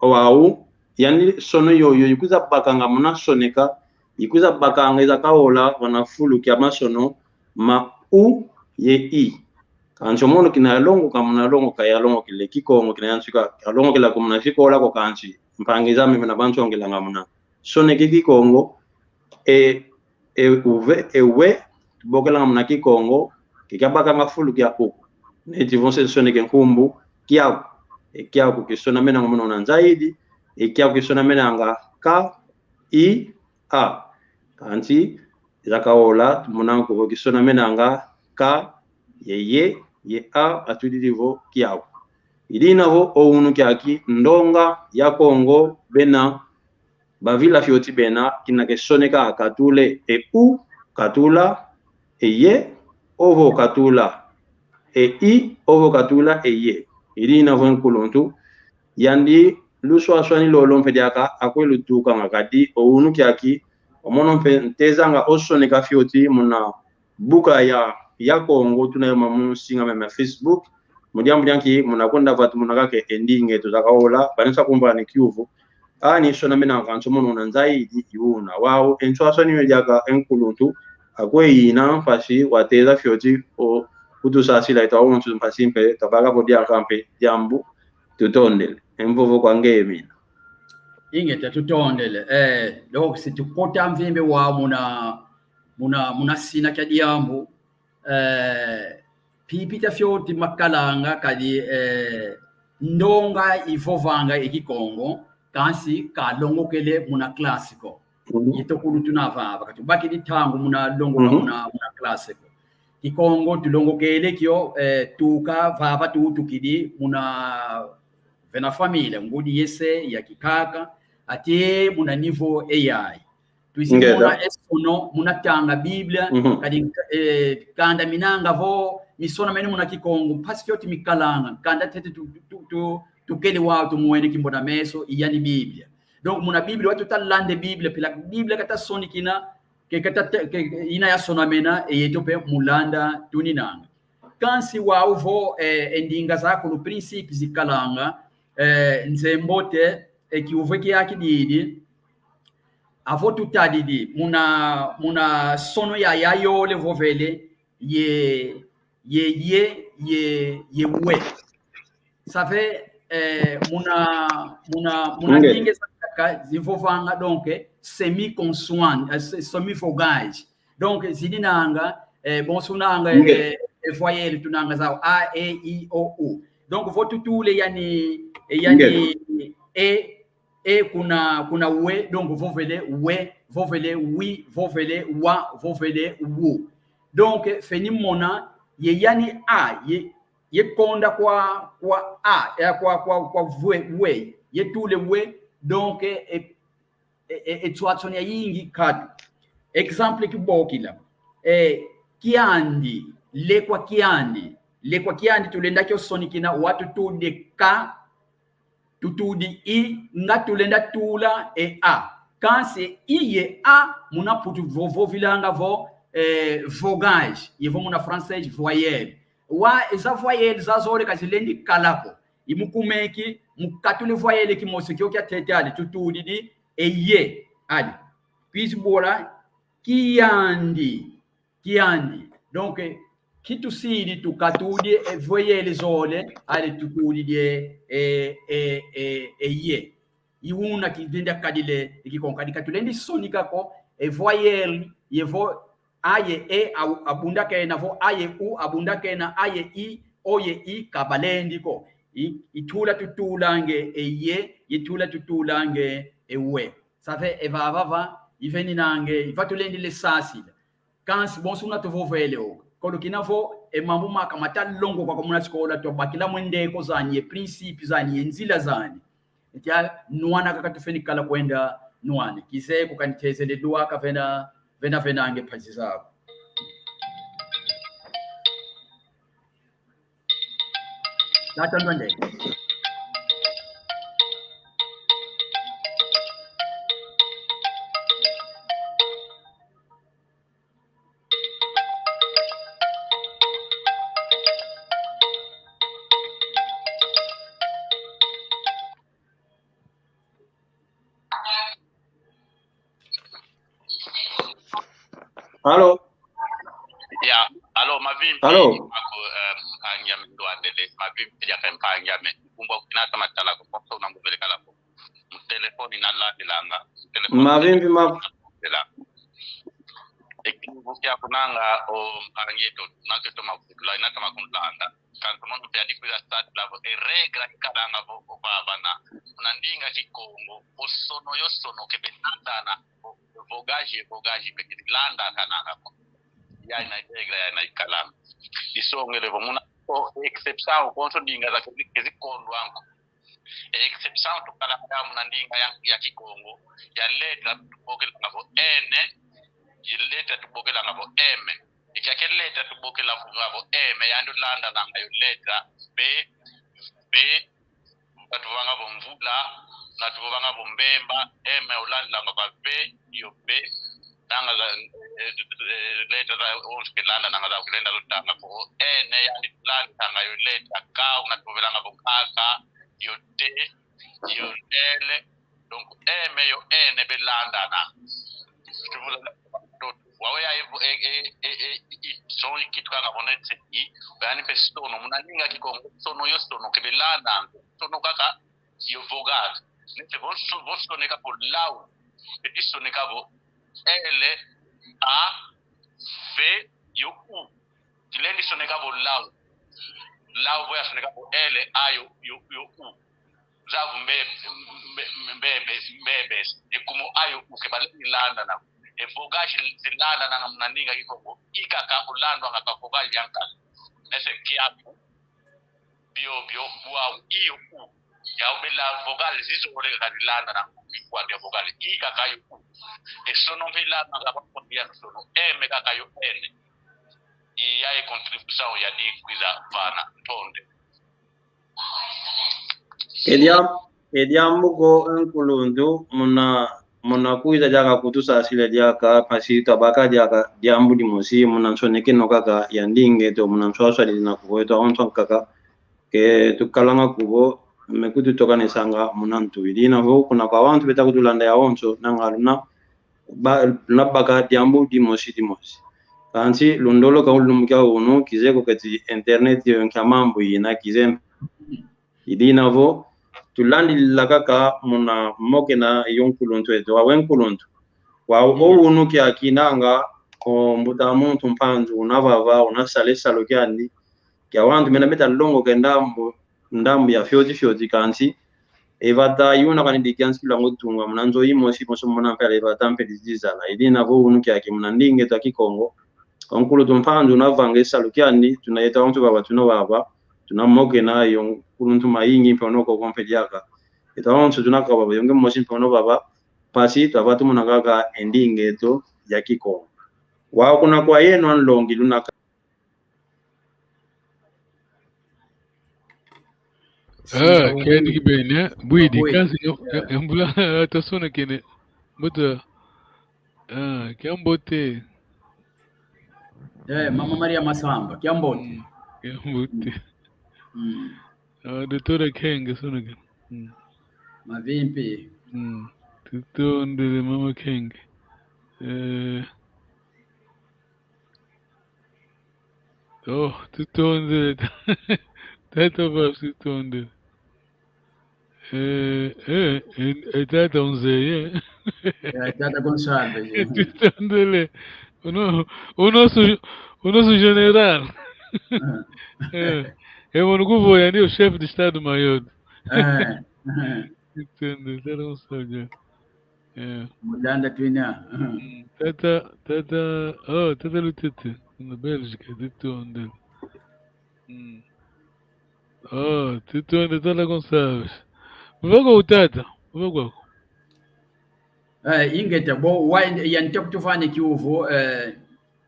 Owau, yandi sono yoyo, yikwiza bakanga muna soneka, yikwiza bakanga izakaola vana fulu kia masono ma u ye i. Kansi o mono kina yalongoka muna longoka, yalongokele Kikongo kina yansika, yalongokela ko muna sikola ko kansi, mpangi zame mina bansongelanga muna. Soneke Kikongo, e, e uve, e we, tubokelanga muna Kikongo, ke kiabakanga fulu kia u. Neti vo nse nsoneke nkumbu, kiaku. E kiaku kisonamenanga mono una nzaidi, e kiaku kisonamenanga ka, i, a. Kansi, izakaola, tumonanga kuvo kisonamenanga ka, ye ye, ye a, atudidi vo kiaku. I dina vo, o unu kiaki, ndonga ya Kongo, bena, bavila fioti bena, kina kesoneka katule, e u, katula, e ye, ovo katula, e i, ovo katula, e ye. I dina vo nkuluntu, yandi luswaswani lolo mpe diaka akwe lutukanga kadi, o unu kiaki, o mono mpe ntezanga o soneka fioti muna buka ya, ya Kongo, tuna yo mamu singa meme Facebook, mu diambu dia nki muna kwenda vatu muna kake e ndinga eto zakaola, banesa kumvana kiuvu, ani sonamenanga kansi o mono una nzaidi i una. Wau, e nswaswani yo diaka e nkuluntu, akwe ina mpasi wateza fioti o kutusasila eto awonso mpasi mpe, tabaka vo diaka mpe diambu, tutondele. E mvovo kwa ngeye mina. Ingeta, tutondele. Eh, donc, si tukota mvimba wa muna, muna, muna sina kia diambu, eh, pipita fioti makalanga kadi, eh, ndonga ivovanga e Kikongo, kansi kalongokele muna classe ko. Mhm. Yeto kulu tuna vava, katubakidi ntangu muna longoka, mhm, muna, muna classe ko. Kikongo tulongokele kio, eh, tuka vava tuwutukidi muna vena família, ngudi ye se, ya kikaka, até muna niveau eyayi. Tuizi, ngeta, muna e sono, muna tanga Bíblia, mhm, kadi, eh, kanda minanga vo, misonamene muna Kikongo, mpasi fioti mikalanga, kanda tete tu, tu, tu, tu, tukele wau tumwene kimbona meso, i yani Bíblia. Donc, muna Bíblia, wau tuta landa Bíblia, pila Bíblia kata sonikina, ke kata te-, ke, ke ina yasonamena, e yeto mpe mu landa tuninanga. Kansi wau vo, eh, e ndinga zakulu, princípios zikalanga, eh, nzembote, e kiuvu kiakididi, avo tutadidi, muna, muna sono ya, ya yole vovele, ye, ye, ye, ye, ye we. Ça fait, eh, muna, muna, muna, nge, ndinga za kaka zivovanga, donc, eh, semi-consoante, eh, se-, semi-vogais. Donc, zininanga, eh, bonso nanga, nge, eh, eh, voyelle tunanga zau, a, e, i, o, u. Donc, vo tutula yani, eh, yani, nge, e, e kuna, kuna we, donc, vovele we, vovele wi, vovele wa, vovele wu. Donc, feni mona, ye yani a, ye, ye konda kwa, kwa a, eh, kwa, kwa, kwa vwe, we, ye tula we, donc, eh, eh, eh, eh, e tswatsoni yayingi katu. Exemple kibokila. Eh, kiandi, lekwa kiandi. Lekwa kiandi tulenda kio sonikina, wau tutudi ka, tutudi i, nga tulenda tula e a. Kansi i ye a, muna Mputu vo-, vovilanga vo, eh, vogais, ye vo muna francês voyelle. Wau eza voyelle zazole ka zilendi kala ko. I mu kuma eki, mu katula voyelle kimosi kio kia tete ali, tutudidi e ye ali. Kwizi bola, kiandi, kiandi. Donc, eh, kitusidi tukatudi e voyelle zole, ali tutudidi e, e, e, e, e ye. I una kilendi kadila e Kikongo, kadi ka tulendi sonika ko, e voyelle, ye vo, a ye e, a-, abunda kena vo, a ye u, abunda kena, a ye i, o ye i, ka balendi ko. I, i tula tutulanga e ye, i tula tutulanga e we. Ça fait, e vava va, i veninanga, i va tulendele sasila. Kansi bonso una tuvovele o. Kolo kina vo, e mambu maka mata longoka ko muna sikola, twabakila mwe ndeko zani, ye princípio zani, ye nzila zani. Etia, nwana kaka tufeni kala kwenda nwana. Kizeye ko kanitezele lwaka vena, vena, vena nge mpasi zako. Tata Ndwande. Alo? Ya, alo, mavimpi. Alo? Ako, eh, mpangi ame Ndwandele, mavimpi ya mpangi ame. Kumba kinata matala ko, poso na mubele kala ko. Mu telefoni na landilanga. Mu telefoni mavimpi ma- landilanga. Ekibu kia kunanga o mpangi eto, na keto mavutula, inata makunlanda. Kantu mono mpe adi kwila stade lavo, e regra ikalanga vo, o vavana. Muna ndinga Kikongo, o sono yo sono kebe landana, o vogais, vogais mpe kebe landakananga ko. Ya ina regra, ya ina ikalanga. Disongele vo muna, o excepção, konso ndinga za kezi, kezi kondwa nko. E excepção tukalanga muna ndinga ya, ya Kikongo, ya letra tubokelanga vo N, ya letra tubokelanga vo M. Ikiaki letra tubokelanga vo M, yandi ulandananga yo letra B, B, na tuvanga vo mvula, na tuvanga vo mbemba, M ulandilanga va V, yo B, nanga za, eh, eh, letra za onso ke landananga za kulenda lutanga vo N, yandi ulandanga yo letra K, na tuvovelanga vo nkaka, yo T, yo L, donc M yo N belandana. Tuvula, donc, wawe ya evo, e, e, e, e, e, son ikitukanga vo netse i, yani mpe sono, muna ndinga Kikongo, sono yo sono, kebe landa, sono kaka, yo vogal. Nete vo so-, vo soneka vo lau, eti soneka vo L, A, V, yo U. Tulendi soneka vo lau. Lau vo ya soneka vo L, A, yo, yo, yo U. Nzavo mbe-, mbe-, mbe-, mbebe, mbebe. E kuma A yo U ke balendi landana. E vogal zi-, zilandana muna ndinga Kikongo. I kaka ulandwanga ka vogal yankaka. Nese kiaku, bio, bio, bwau, i yo U. Yau bela vogal zizole kaka zilandana. Kwa bia vogal. I kaka yo U. E sono mpe ilandana kwa kwa bia sono. M kaka yo N. I ya e contribuição ya di kwiza vana. Ntonde. E dia-, e diambu ko e nkuluntu muna, muna kwiza diaka kutusasila diaka, mpasi twabaka diaka diambu dimosi muna nsonekeno kaka ya ndinga eto, muna nswaswani dina kuvo eto awonso ankaka ke tukalanga kuvo, me kututokanisanga muna ntu. I dina vo kuna kwa wantu beta kutulanda yawonso, nanga luna ba-, luna baka diambu dimosi dimosi. Kansi lundolo ka ulumukia unu, kizeye ko keti internet yo nkia mambu ina kizeye. I dina vo, tulandilila kaka muna mokena yo nkuluntu eto, wau e nkuluntu. Wau o unu kiaki nanga, o mbuta muntu Mpanzu una vava, una sala e salu kiandi. Kia wantu mena meta longoka e ndambu, ndambu ya fioti fioti kansi. E vata yuna kani di kiansi kila ngo tunga, muna nzo imosi, mosi muna mpela e vata mpe di zizala. I dina vo unu kiaki muna ndinga eto a Kikongo. O nkuluntu Mpanzu una vanga e salu kiandi, tuna yeto wantu vava, tuna vava, tuna mokena yo nkuluntu mayingi mpe ono koko mpe diaka. Yeto wantu tuna kavava yo nge mosi mpe ono vava, mpasi twava tumona kaka e ndinga eto ya Kikongo. Wau kuna kwa yeno a nlongi luna ka- Ah, kiandi kibeni, eh? Bwidi, bwidi. Kansi, ya, ya, ya mbula, atasonekene. Mbuta, ah, kiambote. Eh, Mama Maria Masamba, kiambote. Mm, kiambote. Mm. Ah, doutora Kenge, sonekene. Mm. Mavimpi. Mm. Tutondele, Mama Kenge. Eh, Oh, tutondele. Tata Babs, tutondele. Eh, eh, eh, eh, tata Unzeye, eh. Eh, tata Gonçalves, eh. Tutondele. O no-, o nosso, o nosso general. Ah. Eh, e mono kuvo yandi o chefe de Estado Maior. Eh, eh. Tutondele, tata Gonçalves. Eh. Mutanda twina. Mm, tata, tata, oh, tata Lutete, na Bélgica, tutondele. Mm. Oh, tutondele, tata Gonçalves. Vova kwaku tata, vova kwaku. Eh, ingeta, bo, wa, ya ntekutuvana kiuvu, eh,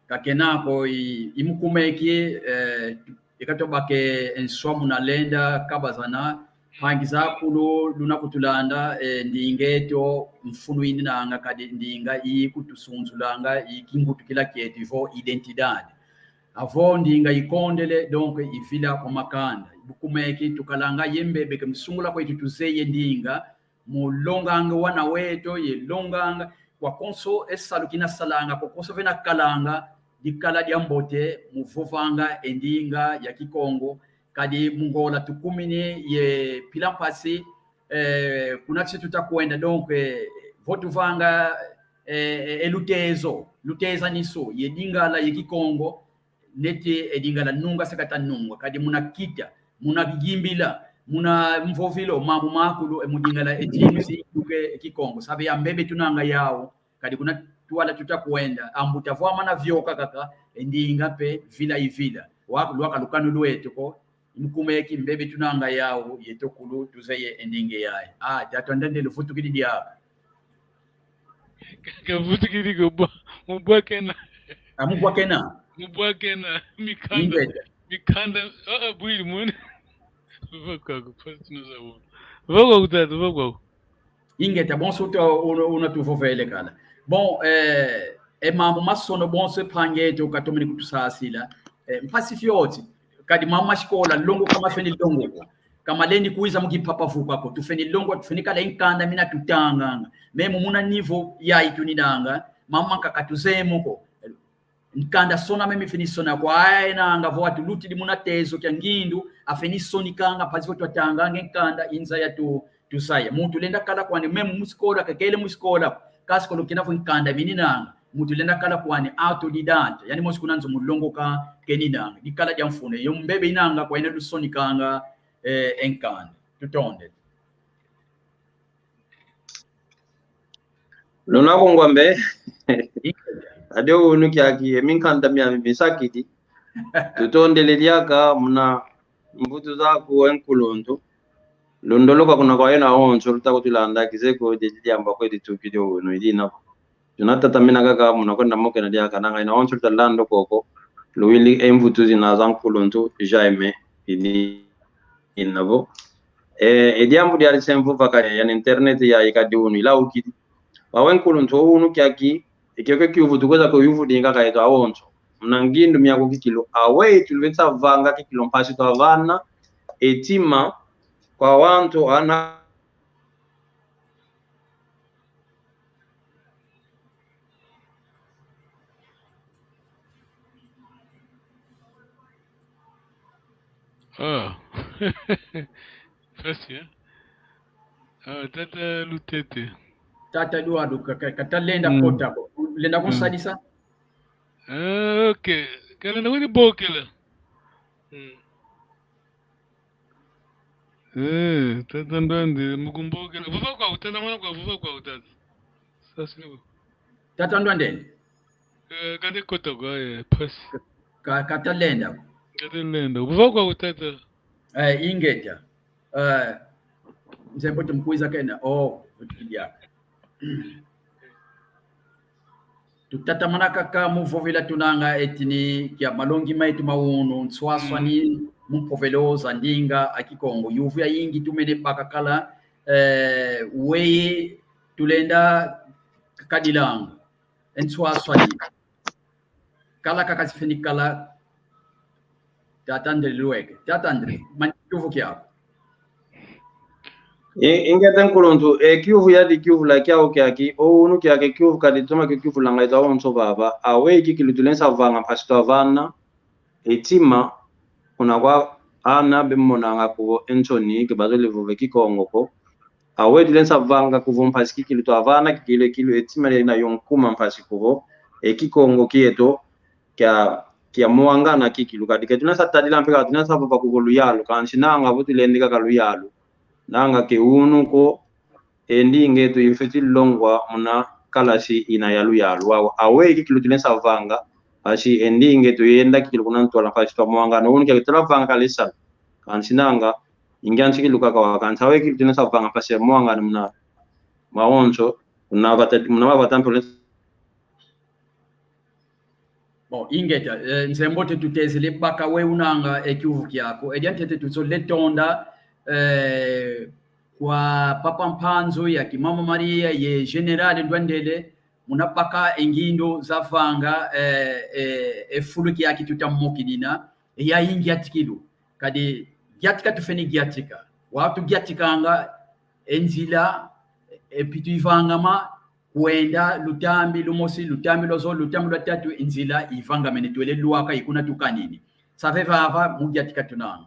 ka kena ko i, i mukumeki, eh, ika tubaka e nswa muna lenda kabazana, mpangi zakulu luna kutulanda, eh, ndinga eto mfunu ininanga kadi ndinga ikutusunzulanga, ikingutukila kieto, ivo identidade. Avo ndinga ikondele, donc ivila kwa makanda. Bukumeki tukalanga ye mbebe ke musungula kweto tuzeye ndinga, mu longanga wana weto, ye longanga, kwa konso e salu kina salanga, kwa konso vena kalanga, dikala diambote, mu vovanga e ndinga ya Kikongo, kadi mu Ngola tukumini, ye pila mpasi, eh, kuna si tuta kwenda, donc, eh, vo tuvanga, eh, eh, eh, lutezo, lutezaniso, ye Lingala, ye Kikongo, nete e Lingala nunga se kata nunga, kadi muna kita, muna yimbila, muna mvovilo, mambu makulu, e mu Lingala, e tinu si, tuke e Kikongo. Sabe ya mbebe tunanga yau, kadi kuna twala tuta kwenda, ambuta vwamana vioka kaka, e ndinga mpe vila ivila. Wa, lwaka lukanu lweto ko, i mukumeki mbebe tunanga yau, yeto kulu tuzeye e ndinga yayi. Ah, tata Ndendele vutukidi diaka. Kavutukidi ko bwa, mu bwa kena. Ah, mu bwa kena. Mu bwa kena, mikanda. Ingeta. Mikanda, ah, ah, bwidi mwene. Vova kwaku, mpasi tuna za wona. Vova kwaku tata, vova kwaku. Ingeta, bonso uta, una, una tuvovele kala. Bon, eh, e mambu masono bonso e mpangi eto katomene kutusasila. Eh, mpasi fioti. Kadi mama ma sikola, longoka mafeni longoka. Ka malendi kwiza mu kipapavuka ko. Tufeni longoka, tufeni kala e nkanda mina tutanganga. Meme muna niveau yayi tuninanga, mama mankaka tuzeye mo ko. Nkanda sona meme feni sona kwa ayenanga vo atulutidi muna tezo kia ngindu, afeni sonikanga mpasi vo twatanganga e nkanda inza yatu, tuzaya. Muntu lenda kala kwani, même mu sikola, kakele mu sikola, kasi kolo kina vo nkanda mininanga. Muntu lenda kala kwani autodidata, yani mosi kuna nzo mu longoka keninanga. Dikala dia mfunu. Yo mbebe inanga kwa ina lusonikanga, eh, e nkanda. Tutondele. Luna kungwa mbe. Ade unu kiaki, e minkanda miami misakidi. Tutondele diaka muna mvutu zaku e nkuluntu. Lundoloka kuna kwa yena awonso luta kutulanda kizeye ko, diedi diamba kwe ditukidi unu, idi nako. Tunatatamana kaka muna kwenda mokena diaka nanga ina awonso lutalanda koko. Luwidi e mvutu zina za nkuluntu Jaime, idi ina vo. E, e diambu diadi se mvova kadi, yani internet ya ikadi unu, ilaukidi. Wawe nkuluntu unu kiaki, e kiokio kiuvu tukweza kuyuvudi kaka yeto awonso. Muna ngindu miaku kikilu, aweyi tulenda vanga kikilu mpasi twavana e tima kwa wantu ana. Ah. Mpasi, eh? Ah, tata Lutete. Tata Eduardo, ka, ka, ka talenda kota ko. Lenda kunsadisa? Ah, ok. Kalenda kuni bokela. Mm. Eh, tata Ndwande, mu kumbokela. Vova kwau, tata mwana kwau, vova kwau, tata. Sasile bo. Tata Ndwande. Eh, kande kota kwa, eh, mpasi. Ka, ka talenda. Ka talenda. Vova kwau, tata. Eh, ingeta. Eh, nzembo tumkwiza kena. Oh, ya. Tutatamana kaka mu vovela tunanga etini kia malongi meto ma unu, nswaswani mu mpovelo za ndinga a Kikongo. Yuvu yayingi tumene baka kala, eh, weyi tulenda kadilanga. E nswaswani. Kala kaka sifweni kala. Tata André Lueke. Tata André, mani kiuvu kiaku. I-, ingeta nkuluntu, e kiuvu yadi kiuvula kiau kiaki, o unu kiaki kiuvu kadi toma kikiuvulanga eto awonso vava. Aweyi kikilu tulenda vanga mpasi twavana e tima, kuna kwa ana bemonanga kuvo e nsoni, ke bazolele vova e Kikongo ko. Aweyi tulenda vanga kuvo mpasi kikilu twavana kikilu, kikilu e tima ina yo nkuma mpasi kuvo e Kikongo kieto kia, kia mwangana kikilu. Kadi ke tulenda tadila mpe ka tulenda vova kuvo luyalu, kansi nanga vo tulendi kaka luyalu. Nanga ke unu ko, e ndinga eto ifwete longwa muna kalasi ina ya luyalu. Wau, aweyi kikilu tulenda vanga, mpasi e ndinga eto yenda kikilu kuna ntwala mpasi twamwangana. Unu kiaki tulavanga kala e salu. Kansi nanga, ingia nsi kikilu kaka wa, kansi aweyi kikilu tulenda vanga mpasi mwangana muna mawonso, muna vata, muna mavata mpe. Bon, ingeta, eh, nzembo te tutezele baka we unanga e kiuvu kiaku. E diantete tuzolele tonda, eh, kwa Papa Mpanzu, ya ki Mama Maria, ye General Ndwandele, muna baka e ngindu zavanga, eh, eh, e fulu kiaki tuta mokidina, e ya ingiatikilu. Kadi giatika tufweni giatika. Wau tugiatikanga e nzila, e pitu ivangama, kwenda lutambi lumosi, lutambi lwa zole, lutambi lwa tatu, e nzila ivangamene, twele lwaka ikuna tukanini. Save vava, mu giatika tunanga.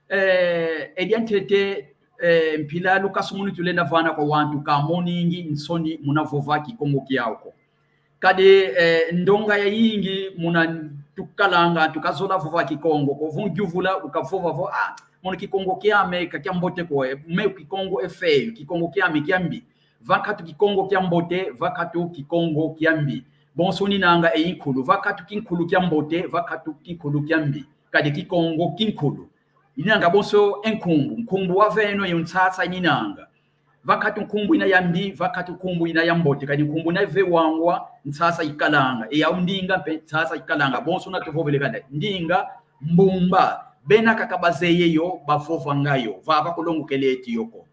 Eh, e diantete, eh, mpila lukasu munu tulenda vana kwa wantu ka moningi nsoni muna vova Kikongo kiau ko. Kadi, eh, ndonga yayingi muna tukalanga, tukazola vova Kikongo ko, vo ngiuvula, ukavova vo, ah, mono Kikongo kiame ka kiambote ko, eh, meu Kikongo e feio, Kikongo kiame kiambi. Vakatu Kikongo kiambote, vakatu Kikongo kiambi. Bonso ninanga e inkulu, vakatu kinkulu kiambote, vakatu kinkulu kiambi. Kadi Kikongo kinkulu. Inanga bonso e nkumbu, nkumbu waveno yo nsasa ininanga. Vakatu nkumbu ina yambi, vakatu nkumbu ina yambote, kadi nkumbu ina vewangwa, nsasa ikalanga. E yau ndinga mpe nsasa ikalanga. Bonso na tuvovele kanda. Ndinga, mbumba, bena kaka bazeye yo, bavovanga yo. Vava kulongokele eti yo ko.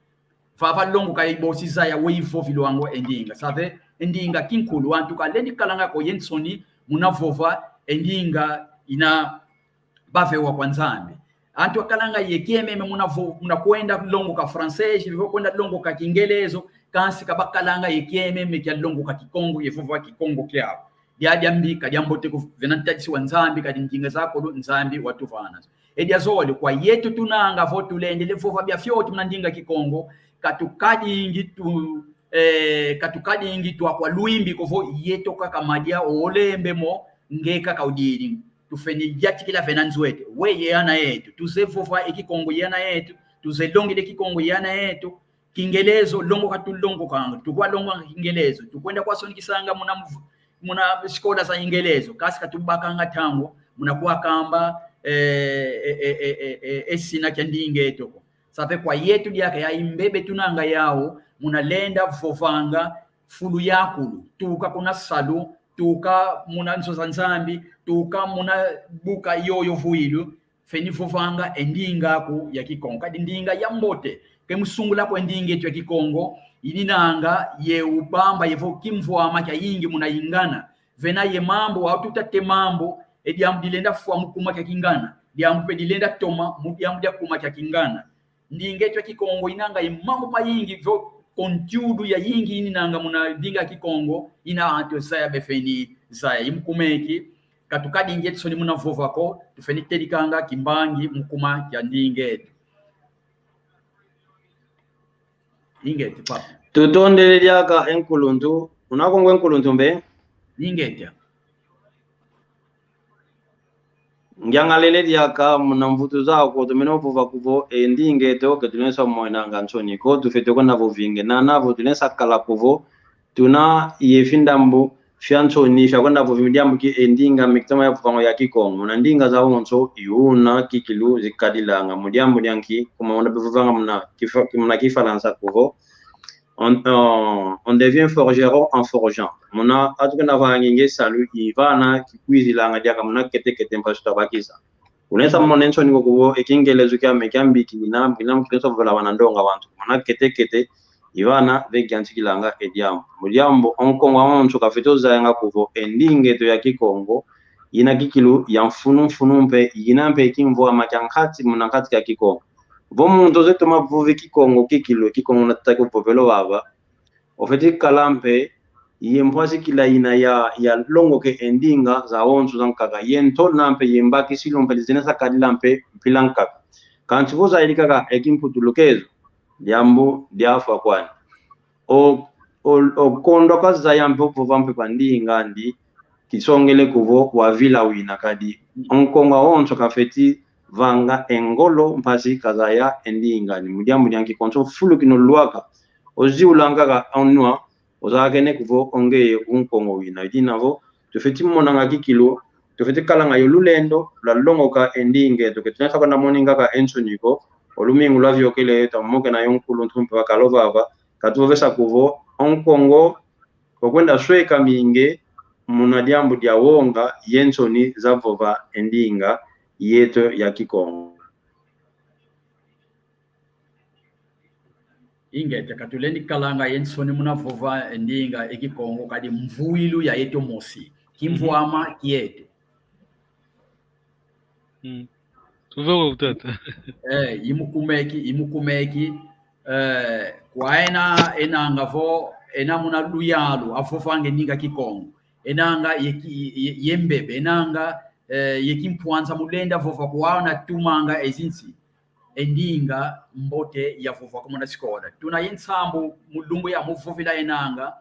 Vava longoka ibosi zaya we ivovilwangwa e ndinga. Save, e ndinga kinkulu, wantu kalendi kalanga ko ye nsoni muna vova e ndinga ina bavewa kwa Nzambi. Antu akalanga ye kiememe muna vo-, muna kwenda longoka francês, vo kwenda longoka kingelezo, kansi ka bakalanga ye kiememe kia longoka Kikongo, ye vova Kikongo kiau. Dia diambi, ka diambote ko, vena ntadisi wa Nzambi, kadi ndinga zakulu Nzambi watuvana zo. E diazole, kwa yetu tunanga vo tulendele vova bia fioti muna ndinga Kikongo, katukadingi tu, eh, katukadingi twakwa lwimbi ko vo yeto kaka madia olembe mo nge kaka udidi. Tufeni diatikila vena nzo eto. We ye ana eto. Tuze vova e Kikongo ye ana eto. Tuze longele Kikongo ye ana eto. Kingelezo, longoka tulongokanga. Tukwa longokanga Kingelezo. Tukwenda kwa sonikisanga muna mv-, muna sikola za Ingelezo. Kasi katubakanga ntangu, muna kwa kamba, eh, eh, eh, eh, eh, eh, e sina kia ndinga eto ko. Save kwa yetu diaka ya imbebe tunanga yau, muna lenda vovanga fulu yakulu, tuka kuna salu, tuka muna nzo za Nzambi, tuka muna buka yoyo vuilu, feni vovanga e ndinga aku ya Kikongo. Kadi ndinga ya mbote, ke musungula kwa ndinga etu ya Kikongo, ininanga ye ubamba ye vo kimvwama kia yingi muna ingana. Vena ye mambu, wau tutate mambu, e diambu dilenda fwa mu kuma kia kingana, diambu pe dilenda toma mu diambu dia kuma kia kingana. Ndinga etu ya Kikongo inanga i mambu mayingi, vo conteúdo ya yingi ininanga muna ndinga Kikongo, ina antu zaya befeni zaya. Imukumeki, katukadingi etu soni muna vova ko, tufeni tedikanga kimbangi mu kuma kia ndinga etu. Ingeti, papa. Tutondele diaka e nkuluntu, una Kongo e nkuluntu mbe? Ingeti. Ngiangalele diaka muna mvutu zau ko, tumene vova kuvo e ndinga eto ke tulensa mwenanga nsoni ko, tufete kwenda vovinge. Nana vo tulensa kala kuvo tuna ye findambu fia nsoni fia kwenda vovi mu diambu ki e ndinga mikitama ya vovanga ya Kikongo. Muna ndinga zawonso i una kikilu zikadilanga. Mu diambu dia nki? Kuma muna bevovanga muna kifa-, muna Kifalansa kuvo on, on, on devient forgeron en forgeant. Muna atu kena vangi nge salu i vana kikwizilanga diaka muna kete kete mpasi twabakisa. Kunesa mone nsoni ko kuvo e Kingelezo kiame kiambikina, mbina mkilenso vola wana ndonga wantu. Muna kete kete, i vana ve kiantikilanga e diambu. Mu diambu, o Nkongo awonso kafete ozayanga kuvo e ndinga eto ya Kikongo ina kikilu ya mfunu mfunu mpe ina mpe kimvwama kia nkati muna nkati kia Kikongo. Vo muntu oze toma vovi Kikongo kikilu, Kikongo nataki vovelo vava, ofeti kala mpe ye mpwasikila ina ya, ya longoke e ndinga zawonso zankaka. Ye ntona mpe ye mbakisilu mpe dizenesa kadila mpe mpila nkaka. Kansi vo zayidi kaka e Kimputulukezo, diambu diafwa kwani. O, o, o kondo kazaya mpe vova mpe kwa ndinga andi, kisongele kuvo wavila wina kadi. O Nkongo awonso kafeti vanga e ngolo mpasi kazaya e ndinga andi. Mu diambu dia nki? Konso fulu kino lwaka, oziulanga kaka o nwa, ozakene kuvo o ngeye u Nkongo wina. I dina vo tufeti monanga kikilu, tufeti kalanga yo lulendo lwa longoka e ndinga eto. Ke tunesa kwenda moninga kaka e nsoni ko, o lumingu lwaviokele twamokena yo nkuluntu mpe wakala ovava, katuvovesa kuvo o Nkongo okwenda sweka mingi muna diambu dia wonga ye nsoni za vova e ndinga yeto ya Kikongo. Ingeta, ka tulendi kalanga ye nsoni muna vova e ndinga e Kikongo, kadi mvuilu ya yeto mosi. Kimvwama kieto. Mm. Tuvova kutata. Eh, imukumeki, imukumeki, eh, kwa ena, enanga vo, ena muna luyalu, avovanga e ndinga Kikongo. Enanga ye ki-, ye, ye mbebe, enanga, eh, ye kimpwanza mulenda vova kwa wana tumanga e zinsi. E ndinga mbote ya vova ko muna sikola. Tuna ye nsambu mu lumbu ya mu vovila enanga,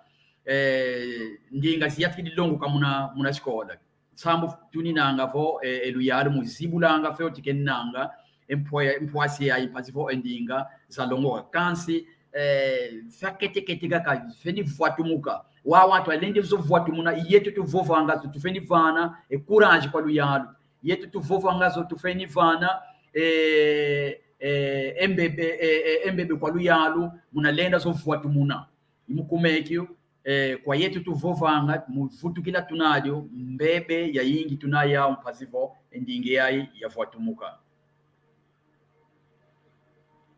eh, ndinga ziyantikidi longoka muna, muna sikola. Nsambu tuninanga vo, eh, e luyalu mu zibulanga fioti kenanga, e mpwa-, e mpwasi ya mpasi vo e ndinga zalongoka. Kansi, eh, fia kete kete kaka, feni vwatumuka. Wa wantu alende zo vwatumuna, yetu tuvovanga zo, tufeni vana e courage kwa luyalu. Yetu tuvovanga zo tufeni vana, eh, eh, e mbebe, eh, eh, e mbebe kwa luyalu, muna lenda zo vwatumuna. Imukumeki, eh, kwa yetu tuvovanga, mu vutukila tunadio, mbebe yayingi tuna yau mpasi vo e ndinga yayi yavwatumuka.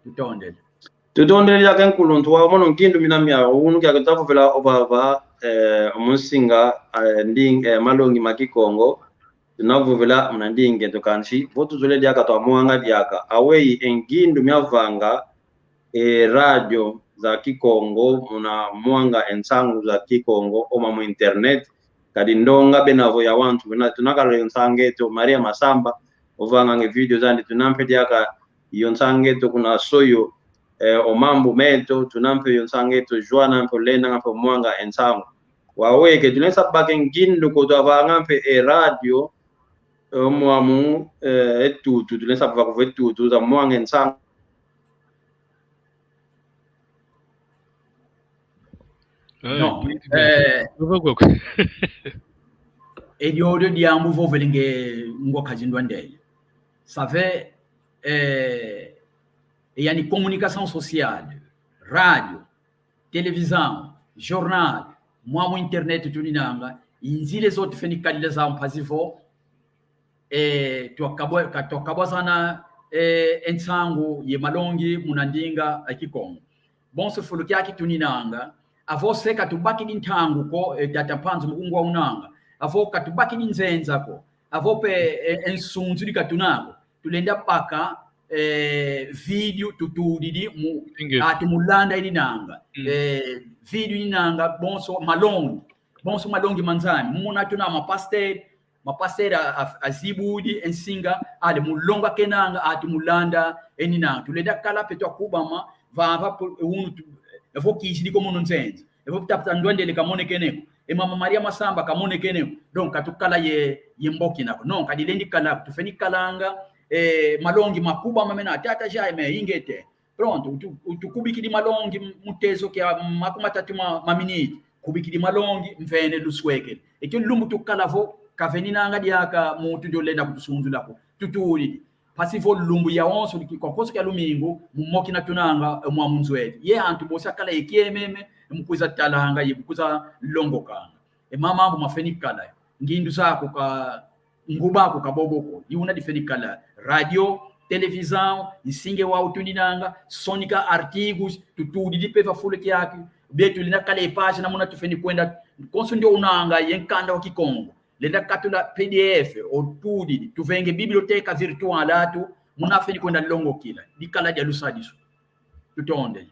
Tutondele. Tutondele diaka e nkuluntu wau, mono ngindu mina miau, unu kiaki tavovela ovava, eh, o munsinga, eh, nding-, eh, malongi ma Kikongo, tunavovela muna ndinga eto kansi, vo tuzolele diaka twamwanga diaka. Aweyi e ngindu miavanga, e radio za Kikongo, muna mwanga e nsangu za Kikongo, o mamu internet, kadi ndonga bena vo ya wantu, bena tunakala e nsanga eto, Maria Masamba, ovanganga e video zandi, tuna mpe diaka yo nsangu eto kuna Soyo, eh, o mambu meto, tuna mpe yo nsangu eto Joana mpe olenanga mpe omwanga e nsangu. Wau eke, tulenda baka e ngindu ko twavanga mpe e radio, eh, mwamu, eh, e tutu, tulenda baka vo e tutu za mwanga e nsangu. Eh, non, eh, eh, e diodio diambu vovele nge ngwa kazindwa ndele. Ça fait, eh, yani communication sociale, radio, télévision, journal, mwamu internet tuninanga, i nzila zo tufeni kalila zau mpasi vo, eh, twakabwa-, ka-, twakabwazana, eh, e nsangu ye malongi muna ndinga a Kikongo. Bonso fulu kiaki tuninanga, avo se katubakidi ntangu ko, eh, tata Mpanzu mu kungwa unanga, avo katubakidi nzenza ko, avo pe, eh, e nsunzu di katuna ko, tulenda baka, eh, video tutudidi mu, inge, atu mulanda ininanga. Mm. Eh, video ininanga, bonso malongi. Bonso malongi ma Nzambi. Muna tuna mapasteur, mapasteur a, a, azibudi e nsinga, ale mulonga kenanga, atu mulanda eninanga. Tulenda kala pe twakubama, vava po, e unu tu, evo kizidi ko munu nzenza. Evo tata Ndwandele kamonekene ko. E mama Maria Masamba kamonekene ko. Donc, katukala ye, ye mboki nako. Non, kadilendi kala, tufeni kalanga, eh, malongi makubama mena, tata Jaime, ingeta. Pronto, utu-, utukubikidi malongi mu tezo kia makumatatu ma, ma miniti. Kubikidi malongi, mvene luswekele. Eke lumbu tukala vo, kaveninanga diaka muntu dio lenda kutusunzula ko. Tutudidi. Mpasi vo lumbu yawonso, kwa konso kia lumingu, mu mokina tunanga, eh, mwamu nzo eto. Ye antu bosi akala ye kiememe, mu kwiza talanga, ye mu kwiza longokanga. E mamambu mafeni kala. Ngindu zaku ka, nguba aku ka bobo ko. I una difeni kala. Radio, televisão, nsinge wau tuninanga, sonika artigos, tutudidi pe va fulu kiaki. Beto lina kala e página muna tufeni kwenda. Konso ndio unanga, ye nkanda wa Kikongo. Lenda katula P D F, otudidi, tuvenge biblioteca virtual atu, muna feni kwenda longokila. Dikala dia lusadisu. Tutondele.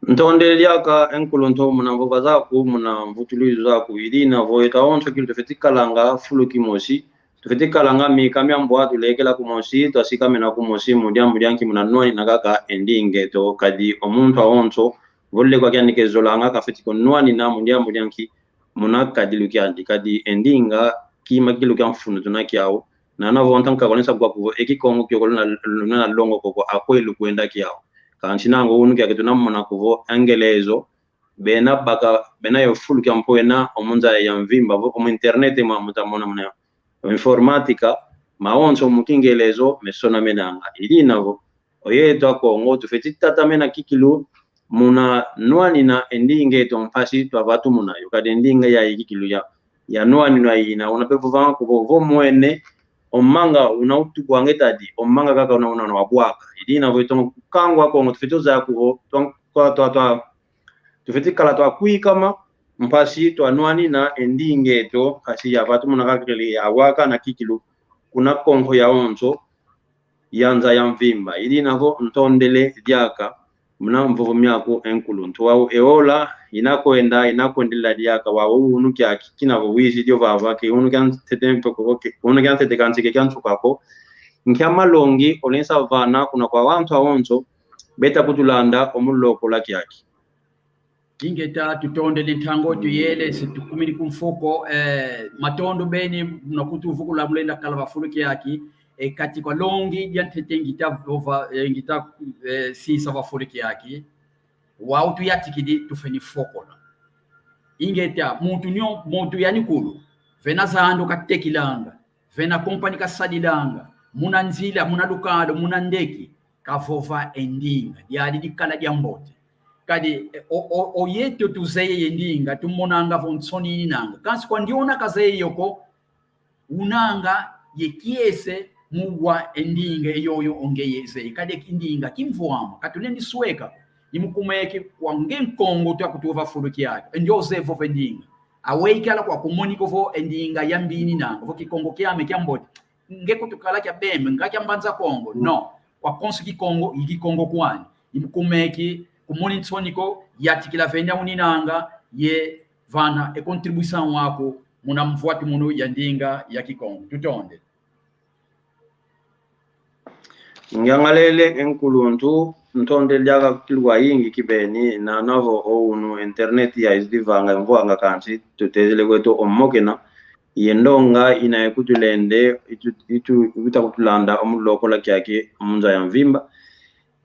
Ntondele diaka e nkuluntu muna mvova zaku, muna mvutuluizo zaku, i dina vo yeto awonso kilu tufeti kalanga fulu kimosi, tufeti kalanga mika mia mbwa, tulekela kumosi, twasikamena kumosi, mu diambu dia nki? Muna nwanina kaka e ndinga eto, kadi o muntu awonso, vo lulekwa kiandi kezolanga, kafeti kunwanina mu diambu dia nki? Muna kadilu kiandi, kadi e ndinga, kima kikilu kia mfunu tuna kiau, nana vo ntangu kakolenda kuwa kuvo e Kikongo kiokolo na, luna longo koko akwe lukwenda kiau. Kansi nango unu kiaki tuna mona kuvo e ngelezo, bena baka, bena yo fulu kia mpwena, omu nza ya mvimba, vo omu internet mwa muta mona muna informática, mawonso mu kingelezo mesonamenanga. I dina vo, oyeto Akongo, tufeti tatamena kikilu, muna nwanina e ndinga eto mpasi twavatumuna yo. Kadi e ndinga yayi kikilu ya, ya nwanina ina, una pe vovanga kuvo, vo mwene, o manga una utubwanga e tadi, o manga kaka una, una, una wabwaka. I dina vo yeto kangwa Akongo, tufeti zaya kuvo, twa, twa, twa, twa, tufeti kala twakwikama, mpasi twanwanina e ndinga eto, mpasi yavatumuna kaka kele yawaka na kikilu, kuna konko yawonso, ya nza ya mvimba. I dina vo ntondele diaka, muna mvovo miaku e nkuluntu. Wau e ola, ina kwenda, ina kwendelela diaka, wau unu kiaki, kina vo wizidi ovava, ke unu kia ntete mpe ko, ke unu kia ntete kansi ke kia nsuka ko. Nkia malongi, olenda vana, kuna kwa wantu awonso, beta kutulanda, omu lokola kiaki. Ingeta, tutondele ntangu tuyele, se tukumini ku mfuko, eh, matondo beni, muna kutuvukula mulenda kala va fulu kiaki, eh, kati kwa longi dia ntete ngita vova, eh, ngita, eh, sisa va fulu kiaki. Wau tuyantikidi, tufeni fokola. Ingeta, muntu nyo, muntu yani kulu, vena zando katekilanga, vena kompani kasadilanga, muna nzila, muna lukalo, muna ndeki, kavova e ndinga, diadi dikala diambote. Kadi, o, o, oyeto tuzeye ye ndinga, tumonanga vo nsoni ininanga. Kansi kwa ndiona kazeye yo ko, unanga ye kiese mu wa e ndinga eyoyo o ngeye zeye. Kadi e ndinga kimvwama, katulendi sweka. I mu kuma eki kwa nge Nkongo twa kutuva fulu kiaki. Ndio zeye vova e ndinga. Aweyi kiala kwa kumonika vo e ndinga yambi ininanga, vo Kikongo kiame kiambote. Nge kutukala kia Bembe, nga kia Mbanza Kongo. Mm. Non. Kwa konso Kikongo, i Kikongo kwani. I mu kuma eki, kumoni nsoni ko, yantikila vena uninanga, ye vana e contribuição aku muna mvwatu munu ya ndinga ya Kikongo. Tutondele. Ngiangalele e nkuluntu, ntondele diaka kiluayingi kibeni, nana vo o unu internet yaizidi vanga, mvwanga kansi, tutezele kweto o mokena, ye ndonga ina ikutulende, itu, itu, ikuta kutulanda o mu lokola kiaki, o mu nza ya mvimba.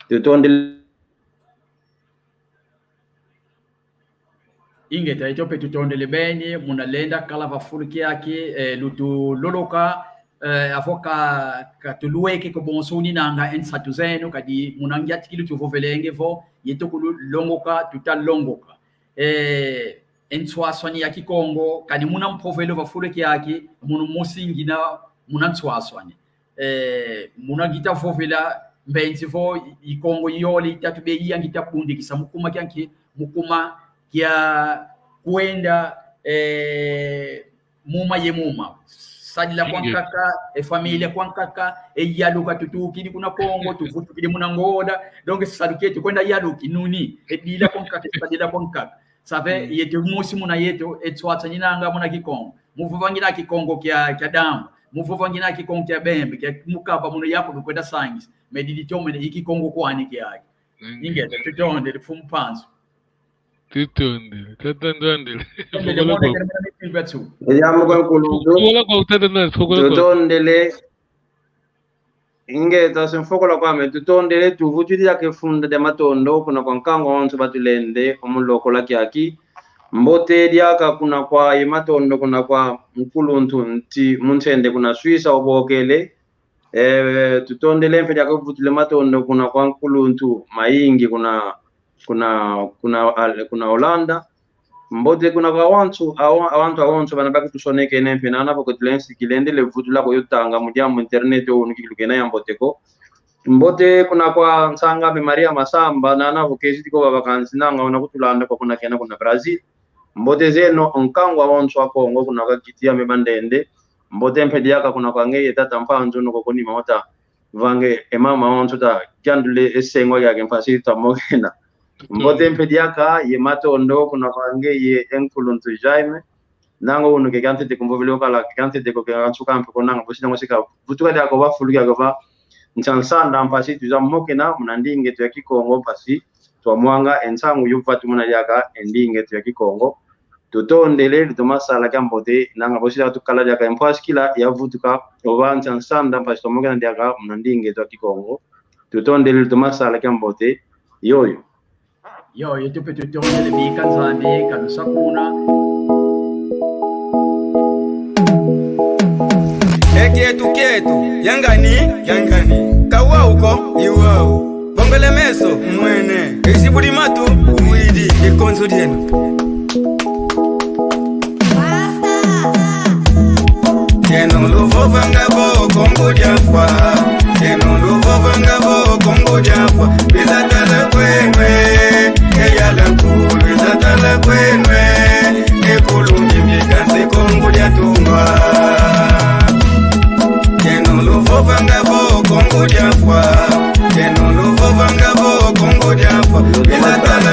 Tutondele. Ingeta, eto mpe tutondele beni, muna lenda kala va fulu kiaki, eh, lutuloloka, eh, avo ka, ka tulweke ko bonso uninanga e nsatu zeno, kadi muna ngiatikidi tuvovelenge vo, yeto kululongoka, tutalongoka. Eh, e nswaswani ya Kikongo, kani muna mpovelo va fulu kiaki, munu mosi ngina muna nswaswani. Eh, muna ngita vovela mbenzi vo i Kongo yole itatu be iya ngita bundikisa mu kuma kia nki, mu kuma kia kwenda, eh, muma ye muma. Sadila kwa nkaka, e familia kwa nkaka, e yaluka tutukidi kuna Kongo, tuvutukidi muna Angola. Donc, salu kieto kwenda yaluki, nuni, e dila kwa nkaka, e sadila kwa nkaka. Save, mm, yeto mosi muna yeto, e nswaswani nanga muna Kikongo. Mu vova ngina Kikongo kia, kia Damba. Mu vova ngina Kikongo kia Bembe, kia Mukapa, muna yaku lukwenda sangisa. Me didi tomene i Kikongo kwani kiaki. Mm. Ingeta, tutondele, Mfumu Mpanzu. Tutondele, tutondele. Tutondele, mwana kele mwana mitindu ya tsu. Eyambuka nkuluntu. Fokola kwa utata na, fokola kwa. Tutondele. Ingeta, se mfokola kwame, tutondele, tuvutudi diaka e funda dia matondo, kuna kwa nkangu awonso batulende, o mu lokola kiaki. Mbote diaka kuna kwa ye matondo, kuna kwa nkuluntu nti, mu nsende kuna Suisse, obokele. Eh, tutondele mpe diaka vutula matondo, kuna kwa nkuluntu mayingi, kuna, kuna, kuna, al-, kuna Holanda. Mbote kuna kwa wantu, awa-, awantu awonso bana bakutusonekene mpe nana vo kutulende, kilendele vutula ko yo tanga mu diambu internet o unu kikilukena ya mbote ko. Mbote kuna kwa nsang'ame Maria Masamba, nana vo kezidi ko baba kansi nanga una kutulanda kwa kuna kena kuna Brazil. Mbote zeno nkangu awonso a Kongo kuna kwa kiti ya me bandende. Mbote mpe diaka kuna kwa ngeye tata Mpanzu no ko kuni mawata. Vange e mama awonso ta kiandule e sengo yake mpasi ta mokena. Mbote mpe diaka ye matondo kuna kwa ngeye e nkuluntu Jaime. Nango unu ke kiantete kumvovele okala, ke kiantete ko ke kansuka mpe ko nanga, bosi nango sika vutuka diaka va fulu kiaki va nsansanda mpasi tuza mokena, muna ndinga eto ya Kikongo mpasi, twamwanga e nsangu yo vatu muna diaka e ndinga eto ya Kikongo. Tutondele, lutoma sala kiambote, nanga bosi diaka tukala diaka e mpwasi kila yavutuka, ova nsansanda mpasi twamokena diaka muna ndinga eto ya Kikongo. Tutondele, lutoma sala kiambote, yoyo. Yo, yeto mpe tutondele bika Nzambi, kalusa kuna. E kieto kieto, yangani, yangani. Kawau ko, iwau. Bombele meso, mwene. Isi budi matu, uwidi, e konso dieno. Dieno luvovanga vo Kongo dia Mfwa. Dieno luvovanga vo Kongo dia Mfwa. Lwiza tala kwenwe. E yala nkulu lwiza tala kwenwe. E kulu mbi mbi kansi Kongo dia Tungwa. Dieno luvovanga vo Kongo dia Mfwa. Dieno luvovanga vo Kongo dia Mfwa. Lwiza tala